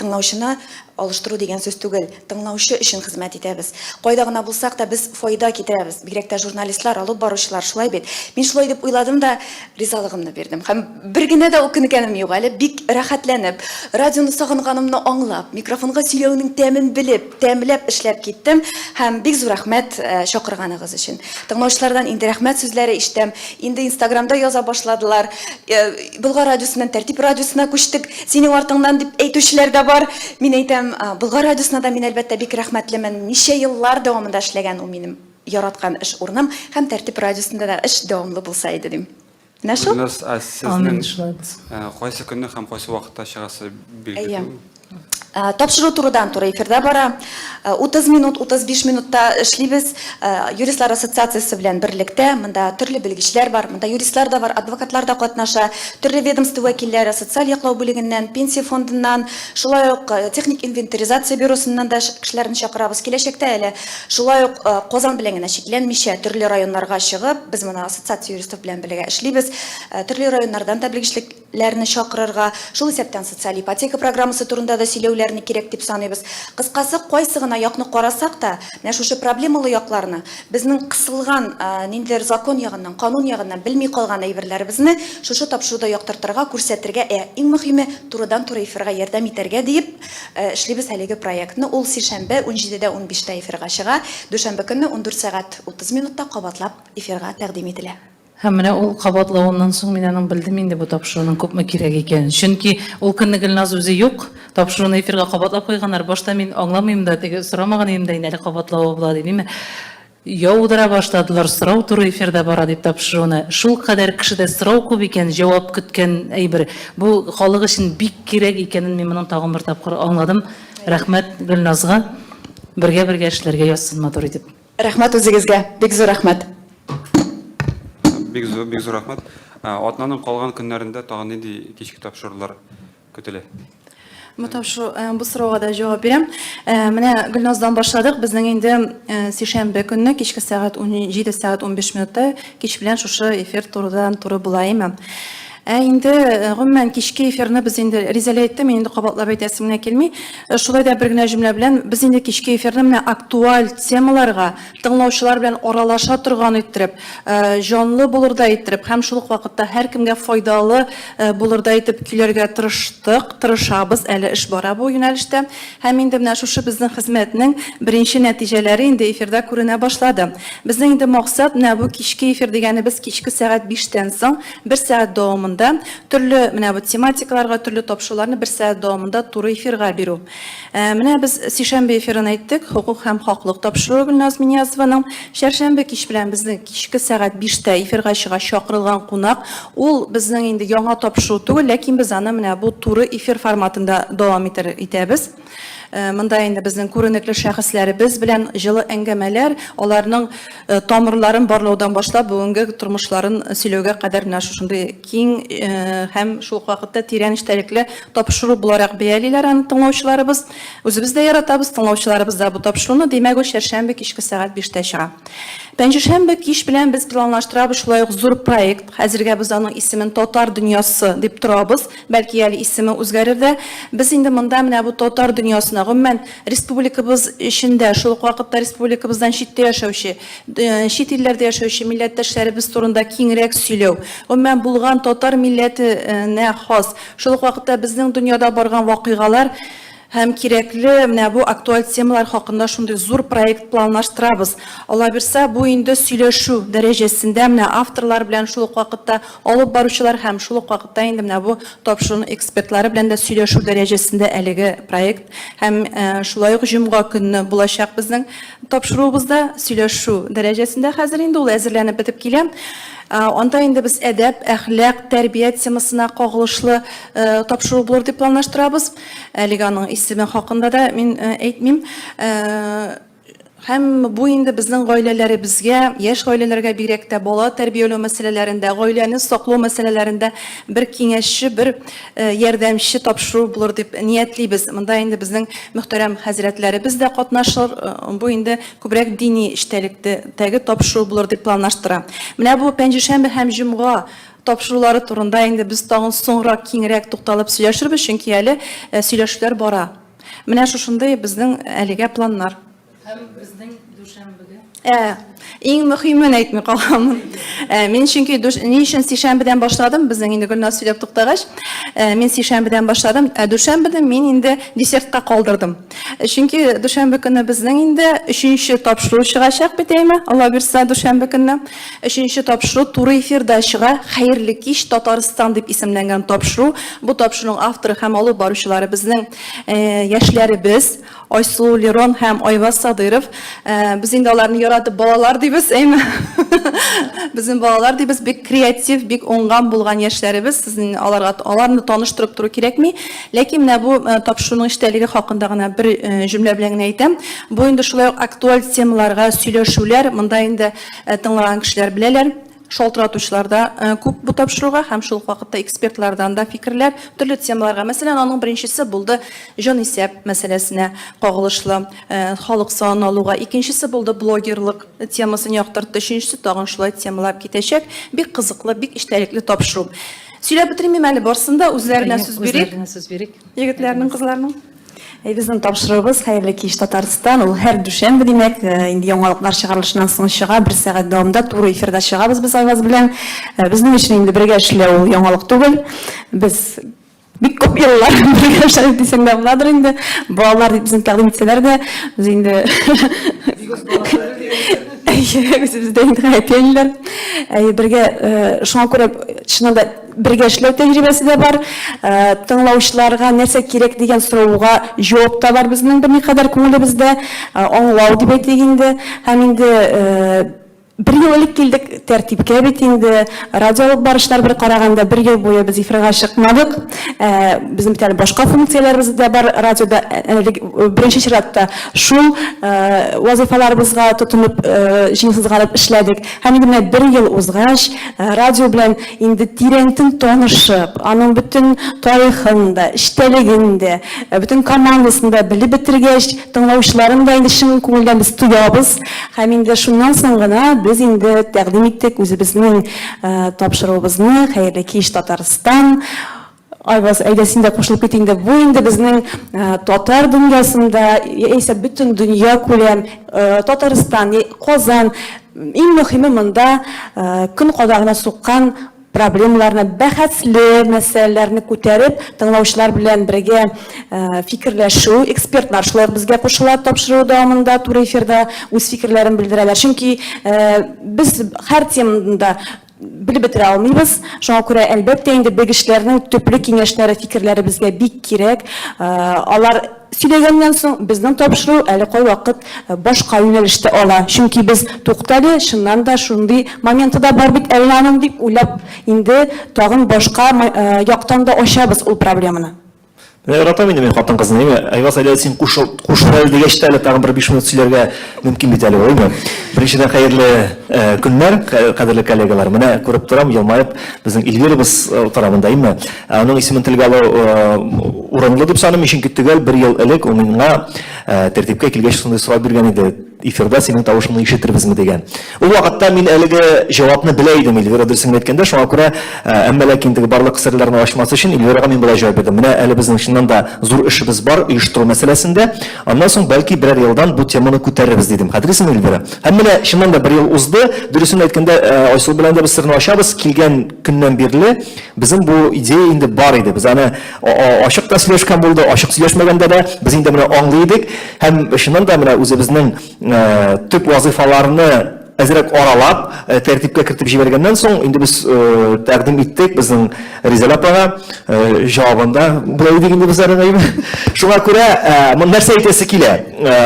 тыңлаучыны алыштыру дигән сүз түгел. Тыңлаучы өчен хезмәт итәбез. Кайда гына булсак та без файда китерәбез. Бигрәк тә журналистлар, алып баручылар, шулай бит. Мин шулай дип уйладым да, ризалыгымны бирдем. Һәм бер генә дә үкенгәнем юк әле, бик рәхәтләнеп, радионы сагынганымны аңлап, микрофонга сөйләүнең тәмен белеп, тәмләп эшләп киттем һәм бик зур рәхмәт чакырганыгыз өчен. Тыңлаучылардан инде рәхмәт сүзләре ишетәм. Инде Инстаграмда яза башладылар. Болгар радиосыннан Тәртип радиосына күчтек, синең артыңнан дип әйтүчеләр дә бар. Мин әйтәм, Болгар радиосына да мин, әлбәттә, бик рәхмәтлемен. Ничә еллар дәвамында эшләгән ул минем яраткан эш урыным һәм Тәртип радиосында да эш дәвамлы булса иде дим. Менә шул. Гөлназ, ә сезнең Амин, шулай булсын. Кайсы көнне һәм кайсы вакытта чыгасы билгеле Әйе. түгелме? Тапшыру турыдан-туры эфирда бара. 30 минут, 35 минутта эшлибез. Юристлар ассоциациясе белән берлектә. Монда төрле белгечләр бар. Монда юристлар да бар, адвокатлар да катнаша. Төрле ведомство вәкилләре, социаль яклау бүлегеннән, пенсия фондыннан, шулай ук техник инвентаризация бюросыннан да кешеләрне чакырабыз. Киләчәктә әле шулай ук Казан белән генә чикләнмичә, төрле районнарга чыгып, без моны ассоциация юристов белән бергә эшлибез. Төрле районнардан да белгечлек ләрне чакырырга, шул исәптән социаль ипотека программасы турында да сөйләүләрне кирәк дип саныйбыз. Кыскасы, кайсы гына якны карасак та, менә шушы проблемалы якларны, безнең кысылган, ниндидер закон ягыннан, канун ягыннан белми калган әйберләребезне шушы тапшыруда яктыртырга, күрсәтергә, ә иң мөхиме, турыдан-туры эфирга ярдәм итәргә диеп эшлибез әлеге проектны. Ул сишәмбе, унҗидедә унбиштә эфирга чыга, дүшәмбе көнне 14 сәгать 30 минутта кабатлап эфирга тәкъдим ителә. Һәм менә ул кабатлавыннан соң мин аның белдем инде бу тапшыруның күпме кирәк икәнен. Чөнки ул көнне Гөлназ үзе юк, тапшыруны эфирга кабатлап куйганнар. Башта мин аңламыйм да, теге сорамаган идем дә инде әле кабатлавы була дип, әйме. Яудыра башладылар, сорау туры эфирда бара дип тапшыруны. Шулкадәр кешедә сорау күп икән, җавап көткән әйбер. Бу халык өчен бик кирәк икәнен мин моның тагын бер тапкыр аңладым. Рәхмәт Гөлназга. Бергә-бергә эшләргә язсын матур итеп. Рәхмәт үзегезгә, бик зур рәхмәт. Бик зур, бик зур рәхмәт. Атнаның калган көннәрендә тагын нинди кичке тапшырулар көтелә? Бу тапшыру, бу сорауга да җавап бирәм. Менә Гөлназдан башладык. Безнең инде сишәмбе көнне кичке сәгать 17 сәгать 15 минутта кич белән шушы эфир турыдан-туры була, әйме? Ә инде гомумән кичке эфирны без инде Ризәлә әйтте, мин инде кабатлап әйтәсем генә килми. Шулай да бер генә җөмлә белән без инде кичке эфирны менә актуаль темаларга тыңлаучылар белән аралаша торган иттереп, җанлы булырдай иттереп һәм шул ук вакытта һәркемгә файдалы булырдай итеп көйләргә тырыштык, тырышабыз, әле эш бара бу юнәлештә. Һәм инде менә шушы безнең хезмәтнең беренче нәтиҗәләре инде эфирда күренә башлады. Безнең инде максат менә бу кичке эфир дигәнебез кичке сәгать биштән соң Бер сәгать дәвамында төрле менә бу тематикаларга, төрле тапшыруларны бер сәгать дәвамында туры эфирга бирү. Менә без сишәмбе эфирын әйттек, хокук һәм хаклык тапшыруы Гөлназ Минязованың. Чәршәмбе кич белән безнең кичке сәгать биштә эфирга чыга чакырылган кунак. Ул безнең инде яңа тапшыру түгел, ләкин без аны менә бу туры эфир форматында дәвам итер итәбез. Монда инде безнең күренекле шәхесләребез белән җылы әңгәмәләр, аларның тамырларын барлаудан башлап бүгенге тормышларын сөйләүгә кадәр менә шушындый киң һәм шул ук вакытта тирән эчтәлекле тапшыру буларак бәялиләр аны тыңлаучыларыбыз. Үзебез дә яратабыз, тыңлаучыларыбыз да бу тапшыруны. Димәк, ул чәршәмбе кичке сәгать биштә чыга. Пәнҗешәмбе кич белән без планлаштырабыз шулай ук зур проект. Хәзергә без аның исемен Татар дөньясы дип торабыз. Бәлки әле исеме үзгәрер дә. Без инде монда менә бу татар дөньясына, гомумән, республикабыз эчендә, шул ук вакытта республикабыздан читтә яшәүче, чит илләрдә яшәүче милләттәшләребез турында киңрәк сөйләү, гомумән, булган татар милләтенә хас, шул ук вакытта безнең дөньяда барган вакыйгалар, Һәм кирәкле менә бу актуаль темалар хакында шундый зур проект планлаштырабыз. Аллабирса, бу инде сөйләшү дәрәҗәсендә менә авторлар белән шул ук вакытта алып баручылар һәм шул ук вакытта инде менә бу тапшыруның экспертлары белән дә сөйләшү дәрәҗәсендә әлеге проект. Һәм шулай ук җомга көнне булачак безнең тапшыруыбызда сөйләшү дәрәҗәсендә хәзер инде ул әзерләнеп бетеп килә. Анда инде без әдәп, әхлак, тәрбия темасына кагылышлы тапшыру булыр дип планлаштырабыз. Әлегә аның исеме хакында да мин әйтмим. Һәм бу инде безнең гаиләләребезгә, яшь гаиләләргә бигрәк тә бала тәрбияләү мәсьәләләрендә, гаиләне саклау мәсьәләләрендә бер киңәшче, бер ярдәмче тапшыру булыр дип ниятлибез. Монда инде безнең мөхтәрәм хәзрәтләребез дә катнашыр. Бу инде күбрәк дини эчтәлектәге тапшыру булыр дип планлаштыра. Менә бу пәнҗешәмбе һәм җомга Тапшырулары турында инде без тагын соңрак киңрәк тукталып сөйләшербез, чөнки әле сөйләшүләр бара. Менә шушындый безнең әлегә планнар. Һәм безнең дүшәмбеге. Ә, иң мөхимен әйтми каламын. Ә, мин чөнки дүш, ни өчен сишәмбедән башладым, безнең инде Гөлназ сөйләп туктагач, ә, мин сишәмбедән башладым, ә дүшәмбене мин инде десертка калдырдым. Чөнки дүшәмбе көне безнең инде өченче тапшыру чыгачак бит, әйме? Алла бирса, дүшәмбе көнне. Өченче тапшыру туры эфирда чыга. Хәерле кич, Татарстан дип исемләнгән тапшыру. Бу тапшыруның авторы һәм алып баручылары безнең яшьләребез Айсылу Лерон һәм Айваз Садыйров. Без инде аларны яратып балалар дип дибез, әйме? Безнең балалар дибез, бик креатив, бик уңган булган яшьләребез. Сезнең аларга аларны таныштырып тору кирәкми. Ләкин менә бу э, тапшыруның эчтәлеге хакында гына бер э, җөмлә белән генә әйтәм. Бу инде шулай ук актуаль темаларга сөйләшүләр, монда инде э, тыңлаган кешеләр беләләр. Шалтыратучылар да күп бу тапшыруга һәм шул ук вакытта экспертлардан да фикерләр төрле темаларга. Мәсәлән, аның беренчесе булды җанисәп мәсьәләсенә кагылышлы, халык санын алуга. Икенчесе булды блогерлык темасын яктыртты. Өченчесе тагын шулай темалар китәчәк. Бик кызыклы, бик эчтәлекле тапшыру. Сөйләп бетермим әле барсын да, үзләренә сүз бирик. Үзләренә сүз бирик. Егетләрнең, кызларның. Әй, безнең тапшыруыбыз Хәерле кич, Татарстан! Ул һәр дүшәмбе, димәк, инде яңалыклар чыгарылышыннан соң чыга, бер сәгать дәвамында туры эфирда чыгабыз без Айваз белән. Безнең өчен инде бергә эшләү ул яңалык түгел. Без бик күп еллар бергә эшләдек дисәң дә буладыр инде. Балалар дип безне тәкъдим итсәләр дә, без инде Әйе, үзебез дә инде әти-әниләр. Әйе, бергә, шуңа күрә чыннан да Бергә эшләү тәҗрибәсе дә бар. Тыңлаучыларга нәрсә кирәк дигән сорауга җавап та бар безнең берникадәр күңелебездә. Аңлау дип әйтик инде. Һәм инде бер ел элек килдек тәртипкә бит инде. Радио алып баручылар бер караганда бер ел буе без эфирга чыкмадык. Безнең бит әле башка функцияләребез дә бар радиода. Әле беренче чиратта шул вазыйфаларыбызга тотынып, җиң сызганып эшләдек. Һәм инде менә бер ел узгач, радио белән инде тирәнтен танышып, аның бөтен тарихын да, эчтәлеген дә, бөтен командасын да белеп бетергәч, тыңлаучыларын да инде чын күңелдән без тоябыз. Һәм инде шуннан соң гына без инде тәкъдим иттек үзебезнең тапшыруыбызны Хәерле кич, Татарстан! Айваз, әйдә син дә кушылып кит инде. Бу инде безнең татар дөньясында, яисә бөтен дөнья күләм, Татарстан, Казан, иң мөһиме монда көн кадагына суккан проблемаларны, бәхәсле мәсьәләләрне күтәреп, тыңлаучылар белән бергә фикерләшү, экспертлар шулай ук безгә кушыла тапшыру дәвамында туры эфирда үз фикерләрен белдерәләр. Чөнки без һәр темада Белеп бетерә алмыйбыз. Шуңа күрә, әлбәттә инде, белгечләрнең төпле киңәшләре, фикерләре безгә бик кирәк. Алар сөйләгәннән соң, безнең тапшыру әле кайвакыт башка юнәлеш тә ала. Чөнки без, туктале, чыннан да шундый моменты да бар бит әле аның, дип уйлап, инде тагын башка яктан да ачабыз ул проблеманы. Менә яратам инде мин хатын-кызны, әйме? Айваз, әле син кушыл, кушыл әле дигәч тә әле тагын бер 5 минут сөйләргә мөмкин бит әле, әйме? Беренчедән, хәерле э, көннәр, кадерле коллегалар. Менә күреп торам, елмаеп, безнең Эльвирабыз э, утыра монда, әйме? Ә аның исемен телгә алу э, урынлы дип саныйм, чөнки төгәл бер ел элек ул миңа тәртипкә килгәч шундый сорау биргән иде. Эфирда синең тавышыңны ишетербезме дигән. Ул вакытта мин әлеге җавапны белә идем, Эльвира дөресен генә әйткәндә, шуңа күрә, әмма ләкин теге барлык серләрне ачмас өчен Эльвирага мин болай җавап бирдем. Менә әле безнең чыннан да зур эшебез бар оештыру мәсьәләсендә. Аннан соң бәлки берәр елдан бу теманы күтәрербез дидем. Хәтерлисеңме, Эльвира? Һәм менә чыннан да бер ел узды. Дөресен әйткәндә, Айсылу белән дә без серне ачабыз. Килгән көннән бирле безнең бу идея инде бар иде. Без аны ачык та сөйләшкән булды, ачык сөйләшмәгәндә дә без инде моны аңлый идек. Һәм чыннан да менә үзебезнең төп вазыйфаларны әзрәк аралап, тәртипкә кертеп җибәргәннән соң, инде без тәкъдим иттек безнең Ризәл апага, җавабында болай идек инде без аның әйбе. Шуңа күрә моны нәрсә әйтәсе килә?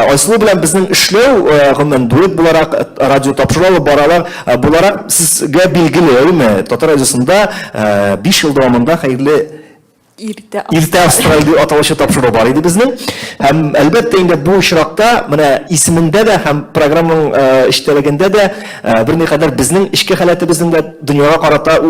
Айсылу белән безнең эшләү, гомумән, дуэт буларак, радио тапшыру алып баралар, буларак сезгә билгеле, әйеме? Татар радиосында 5 ел дәвамында хәерле Иртә Иртә Австралия дип аталучы тапшыру бар иде безнең. Һәм әлбәттә инде бу очракта менә исемендә дә һәм программаның эчтәлегендә дә берникадәр безнең эчке халәтебезнең дә дөньяга карата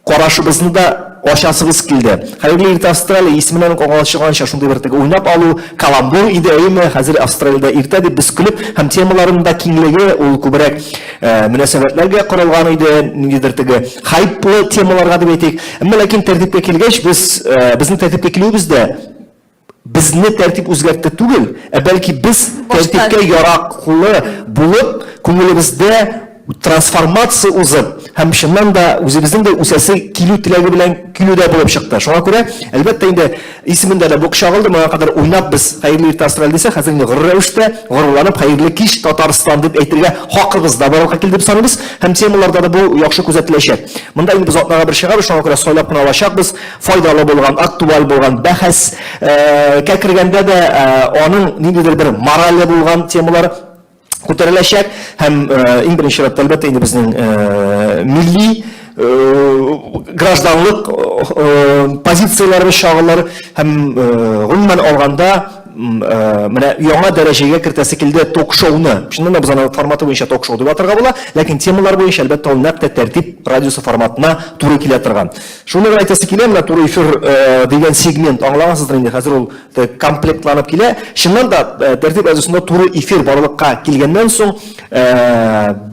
карашыбызны да ачасыбыз килде. Хәерле иртә Австралия исеменнән үк аңлашылганча шундый бер теге уйнап алу, каламбур иде, әйеме? Хәзер Австралиядә иртә дип без көлеп һәм темаларының да киңлеге ул күбрәк мөнәсәбәтләргә корылган иде, ниндидер теге хайплы темаларга дип әйтик. Әмма ләкин тәртипкә килгәч, без безнең тәртипкә килүебез дә безне тәртип үзгәртте түгел, ә бәлки без тәртипкә яраклы булып, күңелебездә трансформация узып һәм чыннан да үзебезнең дә үсәсе килү теләге белән килү дә булып чыкты. Шуңа күрә, әлбәттә инде, исемендә дә бу чагылды, моңа кадәр уйнап без хәерле иртә Австралия дисәк, хәзер инде горур рәвештә, горурланып хәерле кич Татарстан дип әйтергә хакыбыз да барлыкка килде дип саныйбыз һәм темаларда да бу яхшы күзәтеләчәк. Монда инде без атнага бер чыгабыз, шуңа күрә сайлап кына алачакбыз. Файдалы булган, актуаль булган, бәхәс кә кергәндә дә аның ниндидер бер морале булган темалар. күтәреләчәк һәм иң беренче чиратта, әлбәттә, инде безнең милли гражданлык позицияләребез чагылыр һәм гомумән алганда менә яңа дәрәҗәгә кертәсе килде ток-шоуны. Чыннан да без аны форматы буенча ток-шоу дип атарга була, ләкин темалар буенча, әлбәттә, ул нәкъ тә Тәртип радиосы форматына туры килә торган. Шуны гына әйтәсе килә, менә туры эфир дигән сегмент аңлагансыздыр инде, хәзер ул комплектланып килә. Чыннан да, Тәртип радиосында туры эфир барлыкка килгәннән соң,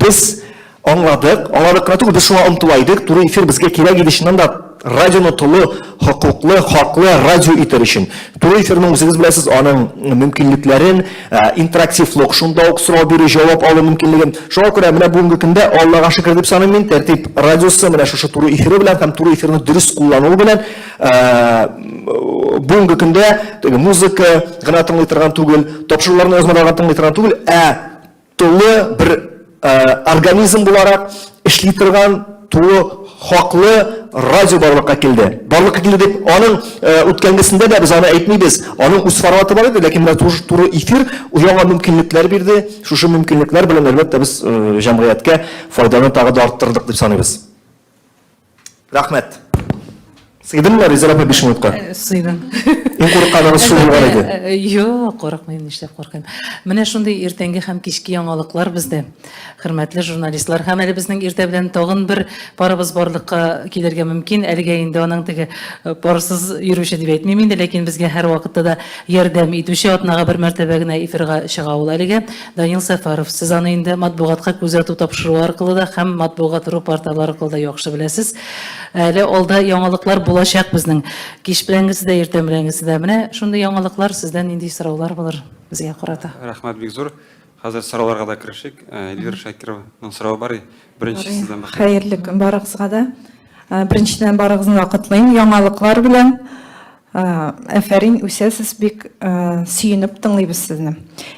без аңладык, аңладык кына түгел, без шуңа омтыла идек, туры эфир безгә кирәк иде, чыннан да, радионы тулы хокуклы, хаклы радио итер өчен. Туры эфирның үзегез беләсез, аның мөмкинлекләрен, интерактивлык, шунда ук сорау бирү, җавап алу мөмкинлеген. Шуңа күрә менә бүгенге көндә Аллага шөкер дип саныйм мин, Тәртип радиосы менә шушы туры эфиры белән һәм туры эфирны дөрес куллануы белән бүгенге көндә теге музыка гына тыңлый торган түгел, тапшыруларны язмаларга тыңлый торган түгел, ә тулы бер организм буларак эшли торган тулы хаклы радио барлыкка килде. Барлыкка килде дип, аның үткәнгесендә дә без аны әйтмибез. Аның үз форматы бар иде, ләкин менә туры эфир яңа мөмкинлекләр бирде. Шушы мөмкинлекләр белән, әлбәттә, без җәмгыятькә файданы тагы да арттырдык дип саныйбыз. Рәхмәт. Сыйдыммы, Резеда апа, 5 минутка? Э, сыйдым. Иң курыкканыгыз шул булган иде. Э, юк, курыкмыйм, нишләп куркыйм. Менә шундый иртәнге һәм кичке яңалыклар бездә, хөрмәтле журналистлар. Һәм әле безнең иртә белән тагын бер парыбыз барлыкка килергә мөмкин. Әлегә инде аның теге э, парсыз йөрүче дип әйтмим инде, ләкин безгә һәрвакытта да ярдәм итүче атнага бер мәртәбә генә эфирга чыга ул әлегә. Данил Сәфәров, сез аны инде матбугатка күз ату тапшыруы аркылы да һәм Матбугат.ру порталы аркылы да яхшы беләсез. Әле алда яңалыклар булачак безнең. Кич беләнгесе дә, иртән беләнгесе дә. Менә шундый яңалыклар, сездән нинди сораулар булыр безгә карата? Рәхмәт бик зур. Хәзер сорауларга да керешик. Эльвира Шакированың соравы бар. Беренче сездән башлыйк. Хәерле көн барыгызга да. Беренчедән барыгызны да котлыйм яңалыклар белән. Әфәрин, үсәсез, бик сөенеп тыңлыйбыз сезне.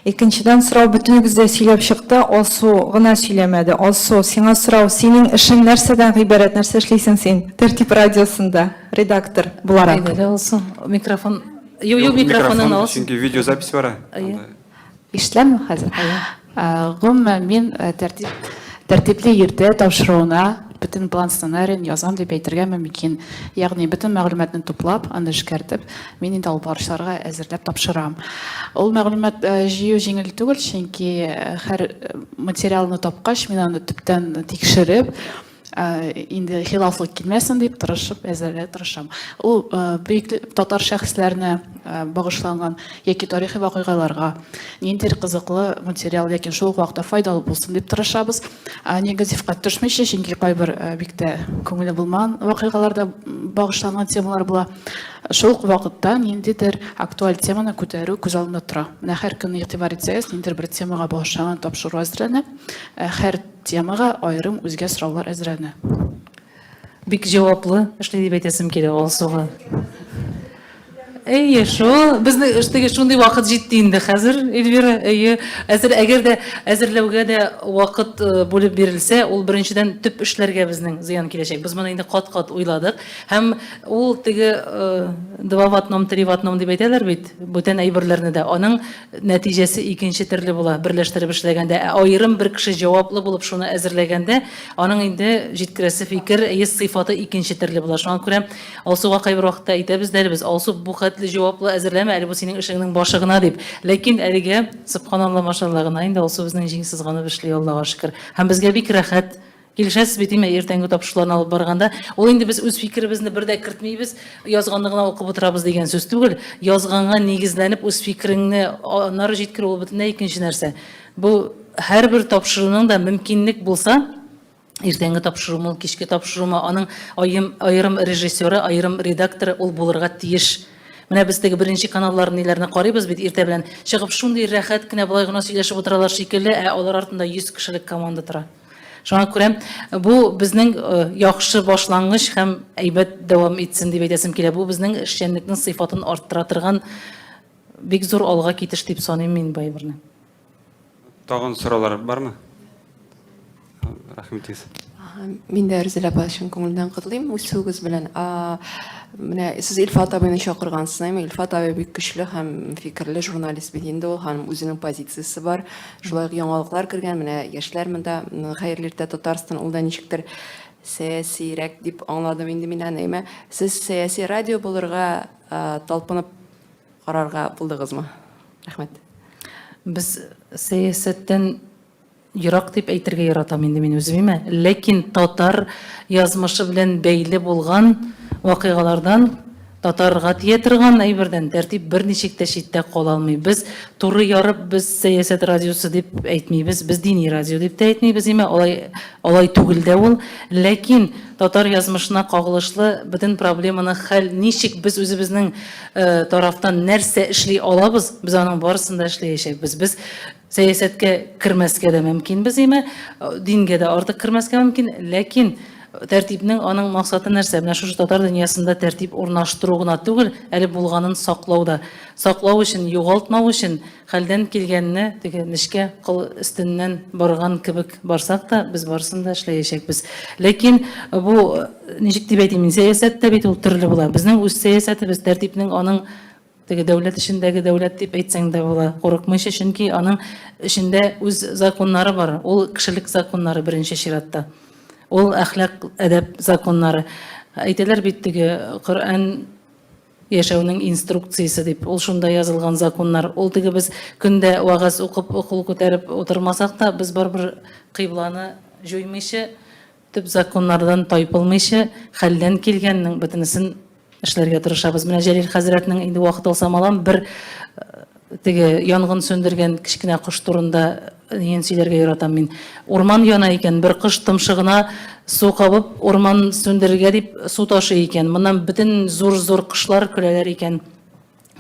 Икенчедән сорау бөтенегез дә сөйләп чыкты, Алсу гына сөйләмәде. Алсу, сиңа сорау, синең эшең нәрсәдән гыйбарәт, нәрсә эшлисең син Тәртип радиосында редактор буларак? Әйдә, Алсу, микрофон. Юк, юк, микрофонын ал. Чөнки видеозапись бара. Ишетеләме хәзер? Гомумән, мин тәртип, тәртипле иртә тапшыруына бөтен план сценарийын язам дип әйтергә мөмкин. Ягъни бөтен мәгълүматны туплап, аны эшкәртеп, мин инде алып баручыларга әзерләп тапшырам. Ул мәгълүмат җыю җиңел түгел, чөнки һәр материалны тапкач, мин аны төптән тикшереп, инде хилафлык килмәсен дип тырышып әзерләргә тырышам. Ул бөек татар шәхесләренә багышланган яки тарихи вакыйгаларга ниндидер кызыклы материал, ләкин шул ук вакытта файдалы булсын дип тырышабыз. Негативка төшмичә, чөнки кайбер бик тә күңелле булмаган вакыйгаларда багышланган темалар була. Шул ук вакытта ниндидер актуаль теманы күтәрү күз алдында тора. Менә һәр көнне игътибар итсәгез, ниндидер бер темага багышланган тапшыру әзерләнә. Һәр Темага аерым үзгә сораулар әзерләнә. Бик җаваплы эшли дип әйтәсем килә Алсуга. Әйе, шул. Безнең теге шундый вакыт җитте инде хәзер, Эльвира. Әйе. Әзер, әгәр дә әзерләүгә дә вакыт э, бүлеп бирелсә, ул беренчедән төп эшләргә безнең зыян киләчәк. Без моны инде кат-кат уйладык. Һәм ул теге э, два в одном, три в одном дип әйтәләр бит, бүтән әйберләрне дә. Аның Нәтиҗәсе икенче төрле була, берләштереп эшләгәндә. Ә аерым бер кеше җаваплы булып шуны әзерләгәндә, аның инде җиткерәсе фикер, әйе, сыйфаты икенче төрле була. Шуңа күрә Алсуга кайбер вакытта әйтәбез дә әле без, Алсу, бу хәтле җаваплы әзерләмә, әле бу синең эшеңнең башы гына дип. Ләкин әлегә, сөбханалла, машалла гына инде Алсу безнең җиң сызганып эшли, Аллага шөкер. Һәм безгә бик рәхәт. Килешәсез бит, димә, иртәнге тапшыруларны алып барганда, ул инде без үз фикеребезне бер дә кертмибез, язганны гына укып утырабыз дигән сүз түгел. Язганга нигезләнеп үз фикереңне аннары җиткерү ул бөтенләй икенче нәрсә. Бу һәрбер тапшыруның да мөмкинлек булса, иртәнге тапшырумы ул, кичке тапшырумы, аның аем, аерым режиссеры, аерым редакторы ул булырга тиеш. Менә без теге беренче каналлар ниләрне карыйбыз бит иртә белән чыгып шундый рәхәт кенә болай гына сөйләшеп утыралар шикелле, ә алар артында 100 кешелек команда тора. Шуңа күрә бу безнең яхшы башлангыч һәм әйбәт дәвам итсен дип әйтәсем килә. Бу безнең эшчәнлекнең сыйфатын арттыра торган бик зур алга китеш дип саныйм мин бу әйберне. Тагын сораулар бармы? Рәхим итегез. Мин дә Рүзәл апа чын күңелдән котлыйм үсүегез белән. Менә сез Илфат абыйны чакыргансыз, әйме? Илфат абый бик көчле һәм фикерле журналист бит инде ул, һәм үзенең позициясе бар. Шулай ук яңалыклар кергән, менә яшьләр монда, Хәерле иртә, Татарстан, ул да ничектер сәясирәк дип аңладым инде мин аны, әйме? Сез сәяси радио булырга талпынып карарга булдыгызмы? Рәхмәт. Без сәясәттән Ерак дип әйтергә яратам инде мин үзем, име. Ләкин татар язмышы белән бәйле булган вакыйгалардан, татарга тия торган әйбердән тәртип берничек тә читтә кала алмый. Без туры ярып, без сәясәт радиосы дип әйтмибез, без дини радио дип тә әйтмибез, име, алай, алай түгел дә ул. Ләкин татар язмышына кагылышлы бөтен проблеманы хәл ничек без үзебезнең тарафтан нәрсә эшли алабыз, без аның барысын да эшләячәкбез. Без Сәясәткә кермәскә дә мөмкинбез, име, дингә дә артык кермәскә мөмкин, ләкин тәртипнең аның максаты нәрсә? Менә шушы татар дөньясында тәртип урнаштыру гына түгел, әле булганын саклау да. Саклау өчен, югалтмау өчен хәлдән килгәнне теге нечкә кыл өстеннән барган кебек барсак та, без барысын да эшләячәкбез. Ләкин бу, ничек дип әйтим, сәясәт тә бит ул төрле була. Безнең үз сәясәтебез, тәртипнең аның Теге дәүләт эчендәге дәүләт дип әйтсәң дә була, курыкмыйча, чөнки аның эчендә үз законнары бар. Ул кешелек законнары беренче чиратта. Ул әхлак, әдәп законнары. Әйтәләр бит теге Коръән яшәүнең инструкциясе дип. Ул шунда язылган законнар. Ул теге без көндә вәгазь укып, кул күтәреп утырмасак та, без барыбер кыйбланы җуймыйча, төп законнардан тайпылмыйча, хәлдән килгәннең бөтенесен эшләргә тырышабыз. Менә Җәлил хәзрәтнең инде вакыт алсам алам, бер э, теге янгын сүндергән кечкенә кош турында ниен сөйләргә яратам мин. Урман яна икән, бер кош томшыгына су кабып, урман сүндерергә дип су ташый икән. Моннан бөтен зур-зур кошлар көләләр икән.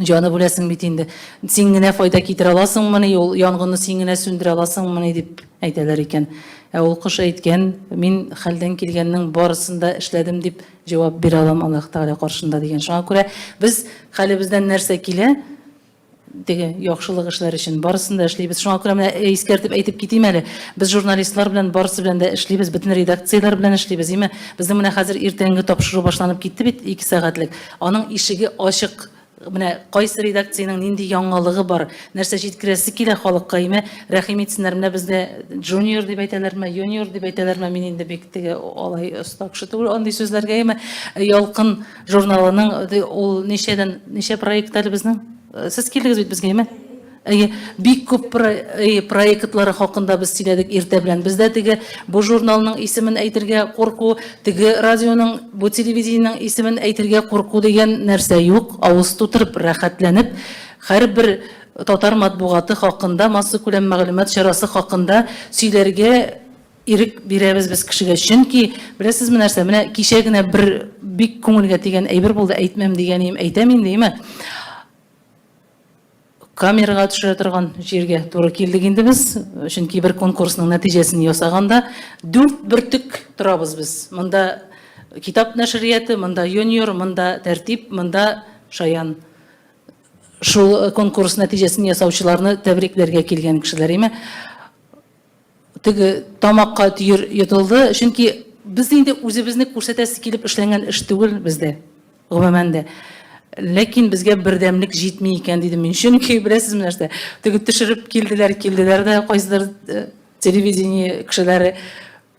Җаны бүләсең бит инде. Син генә файда китерә аласыңмыни, ул янгынны син генә сүндерә аласыңмыни дип әйтәләр икән. Ә ул кош әйткән, мин хәлдән килгәннең барысын да эшләдем дип җавап бирә алам Аллаһ Тәгалә каршында дигән. Шуңа күрә без хәлебездән нәрсә килә, теге яхшылык эшләр өчен барысын да эшлибез. Шуңа күрә менә искәртеп әйтеп китим әле. Без журналистлар белән барысы белән дә эшлибез, бөтен редакцияләр белән эшлибез. Име, безнең менә хәзер иртәнге тапшыру башланып китте бит, 2 сәгатьлек. Аның ишеге ачык. Менә кайсы редакциянең нинди яңалыгы бар, нәрсә җиткерәсе килә халыкка, име, рәхим итсеннәр. Менә бездә джуниор дип әйтәләрме, юниор дип әйтәләрме, мин инде бик теге алай оста кеше түгел андый сүзләргә, име. Ялкын журналының ул ничәдән, ничә проект әле безнең? Сез килдегез бит безгә, име? Әйе, бик күп проектлары хакында без сөйләдек иртә белән. Бездә теге бу журналның исемен әйтергә курку, теге радионың, бу телевидениенең исемен әйтергә курку дигән нәрсә юк. Авыз тутырып, рәхәтләнеп, һәрбер татар матбугаты хакында, массакүләм мәгълүмат чарасы хакында сөйләргә ирек бирәбез без кешегә. Чөнки, беләсезме нәрсә, менә кичә генә бер бик күңелгә тигән әйбер булды, әйтмәм дигән идем, әйтәм инде, әйме? Камерага төшерә торган җиргә туры килдек инде без, чөнки бер конкурсның нәтиҗәсен ясаганда дүрт бөртек торабыз без. Монда китап нәшрияты, монда юниор, монда тәртип, монда шаян. Шул конкурс нәтиҗәсен ясаучыларны тәбрикләргә килгән кешеләр име. Теге тамакка төер йотылды, чөнки без инде үзебезне күрсәтәсе килеп эшләнгән эш түгел бездә, гомумән дә. Ләкин безгә бердәмлек җитми икән, дидем мин. Чөнки, беләсезме нәрсә, теге төшереп килделәр, килделәр дә кайсыдыр э, телевидение кешеләре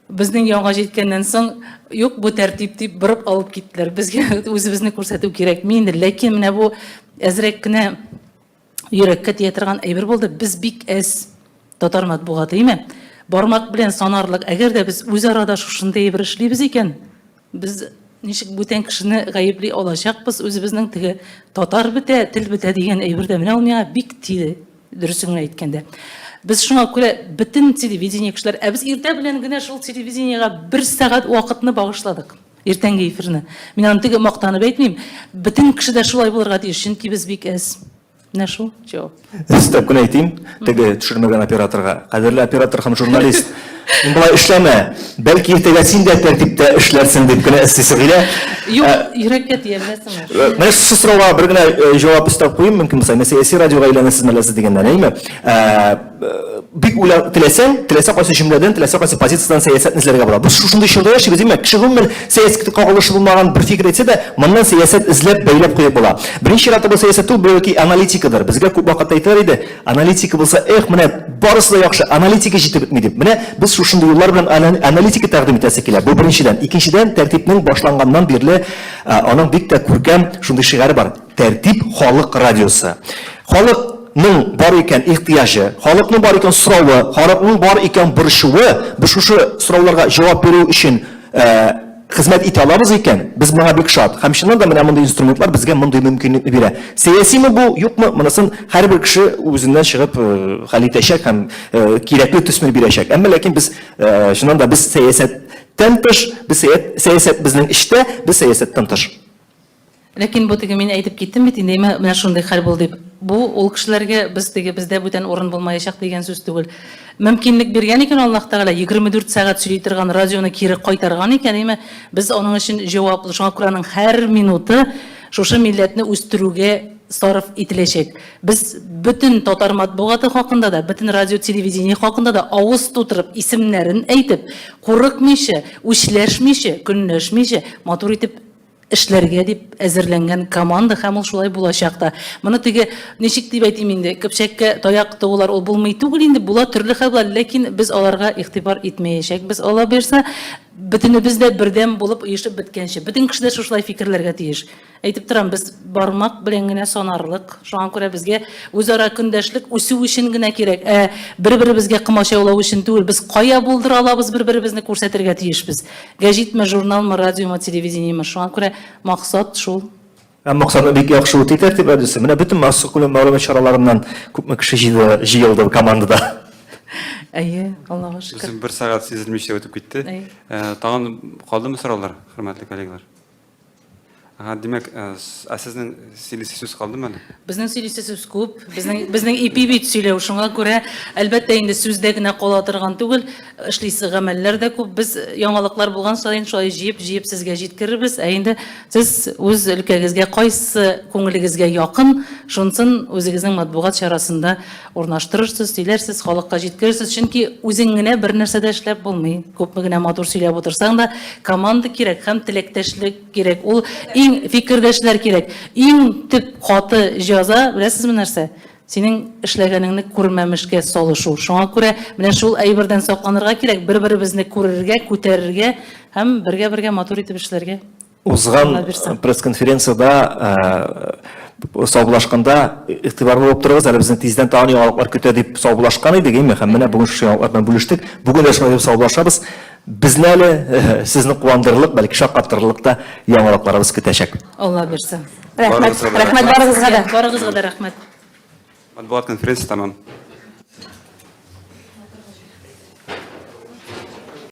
безнең янга җиткәннән соң, юк, бу тәртип дип борып алып киттеләр. Безгә үзебезне күрсәтү кирәкми инде. Ләкин менә бу әзрәк кенә йөрәккә тия торган әйбер булды. Без бик әз татар матбугаты, име? Бармак белән санарлык. Әгәр дә без үзара да шушындый әйбер эшлибез икән, без ничек бүтән кешене гаепли алачакбыз? Үзебезнең теге татар бетә, тел бетә дигән әйбер дә менә ул миңа бик тиде, дөресен генә әйткәндә. Без шуңа күрә бөтен телевидение кешеләр, ә без иртә белән генә шул телевидениегә бер сәгать вакытны багышладык. Иртәнге эфирны. Мин аны теге мактанып әйтмим. Бөтен кеше дә шулай булырга тиеш, чөнки без бик әз. Менә шул җавап. Өстәп кенә әйтим, теге төшермәгән операторга. Кадерле оператор һәм журналист, син болай эшләмә. Бәлки иртәгә син дә тәртиптә эшләрсең дип кенә өстисе килә. Юк, йөрәккә тия, беләсеңме? Менә шушы сорауга бер генә җавап өстәп куйыйм, мөмкин булса. Менә сәяси радиога әйләнәсезме әллә сез дигәннән, әйеме? бик уйла теләсәң, теләсә кайсы җөмләдән, теләсә кайсы позициядән сәясәтне эзләргә була. Без шушындый чорда яшибез, димәк, кеше гомумән сәясәткә кагылышы булмаган бер фикер әйтсә дә, моннан сәясәт эзләп, бәйләп куеп була. Беренче чиратта бу сәясәт түгел, бәлки аналитикадыр. Безгә күп вакытта әйтәләр иде, аналитика булса, эх, менә барысы да яхшы, аналитика җитеп бетми дип. Менә без шушындый юллар белән аналитика тәкъдим итәсе килә. Бу беренчедән. Икенчедән, тәртипнең башланганнан бирле аның бик тә күркәм шундый шигаре бар. Тәртип халык радиосы. Халыкның бар икән ихтыяҗы, халыкның бар икән соравы, халыкның бар икән борчуы, без шушы сорауларга җавап бирү өчен хезмәт итә алабыз икән, без моңа бик шат. Һәм чыннан да менә мондый инструментлар безгә мондый мөмкинлекне бирә. Сәясиме бу, юкмы, монысын һәрбер кеше үзеннән чыгып хәл итәчәк һәм кирәкле төсмер бирәчәк. Әмма ләкин без чыннан да без сәясәттән тыш, без сәясәт безнең эчтә, без сәясәттән тыш. Ләкин бу теге мин әйтеп киттем бит инде, әмма менә шундый хәл булды дип. Бу ул кешеләргә без теге бездә бүтән урын булмаячак дигән сүз түгел. Мөмкинлек биргән икән Аллаһ Тәгалә, 24 сәгать сөйли торган радионы кире кайтарган икән, әмма без аның өчен җаваплы. Шуңа күрә аның һәр минуты шушы милләтне үстерүгә сарыф ителәчәк. Без бөтен татар матбугаты хакында да, бөтен радио-телевидение хакында да авыз тутырып, исемнәрен әйтеп, курыкмыйча, үчләшмичә, көнләшмичә, матур итеп эшләргә дип әзерләнгән команда һәм ул шулай булачак та. Моны теге, ничек дип әйтим инде, көпчәккә таяк тыгулар ул булмый түгел инде, була төрле хәл була, ләкин без аларга игътибар итмәячәкбез, Алла боерса, бөтенебез дә бердәм булып оешып беткәнче. Бөтен кеше дә шушылай фикерләргә тиеш. Әйтеп торам, без бармак белән генә санарлык. Шуңа күрә безгә үзара көндәшлек үсү өчен генә кирәк, ә бер-беребезгә комачаулау өчен түгел. Без кая булдыра алабыз бер-беребезне күрсәтергә тиешбез. Гәҗитме, журналмы, радиомы, телевидениеме, шуңа күрә максат шул. Һәм максатны бик яхшы үти Тәртип радиосы. Менә бөтен массакүләм мәгълүмат чараларыннан күпме кеше җыйды, җыелды командада. Әйе, Аллага шөкер. Безнең бер сәгать сизелмичә үтеп китте. Әйе. Тагын калдымы сораулар, хөрмәтле коллегалар? Ага, димәк, э, ә сезнең сөйлисе сүз калдымы әле? Безнең сөйлисе сүз күп. Безнең безнең ипи бит сөйләү. Шуңа күрә, әлбәттә инде сүздә генә кала торган түгел, эшлисе гамәлләр дә күп. Без яңалыклар булган саен шулай җыеп-җыеп сезгә җиткерербез. Ә инде сез үз өлкәгезгә кайсы күңелегезгә якын, шунсын үзегезнең матбугат чарасында урнаштырырсыз, сөйләрсез, халыкка җиткерерсез. Чөнки үзең генә бер нәрсә дә эшләп булмый. Күпме генә матур сөйләп утырсаң да, команда кирәк һәм теләктәшлек кирәк. Ул иң фикердәшләр кирәк. Иң төп каты җәза, беләсезме нәрсә? Синең эшләгәнеңне күрмәмешкә салышу. Шуңа күрә менә шул әйбердән сакланырга кирәк, бер-беребезне күрергә, күтәрергә һәм бергә-бергә матур итеп эшләргә. Узган пресс-конференциядә саубуллашканда игътибарлы булып торыгыз, әле безне тиздән тагын яңалыклар көтә дип саубуллашкан идек, әйме? Һәм менә бүген шушы яңалыклар белән бүлештек. Бүген дә шулай дип саубуллашабыз. Безне әле сезне куандырырлык, бәлки шаккатырырлык та яңалыкларыбыз көтәчәк. Алла бирсә. Рәхмәт, рәхмәт барыгызга да. Барыгызга да рәхмәт. Матбугат конференция тәмам.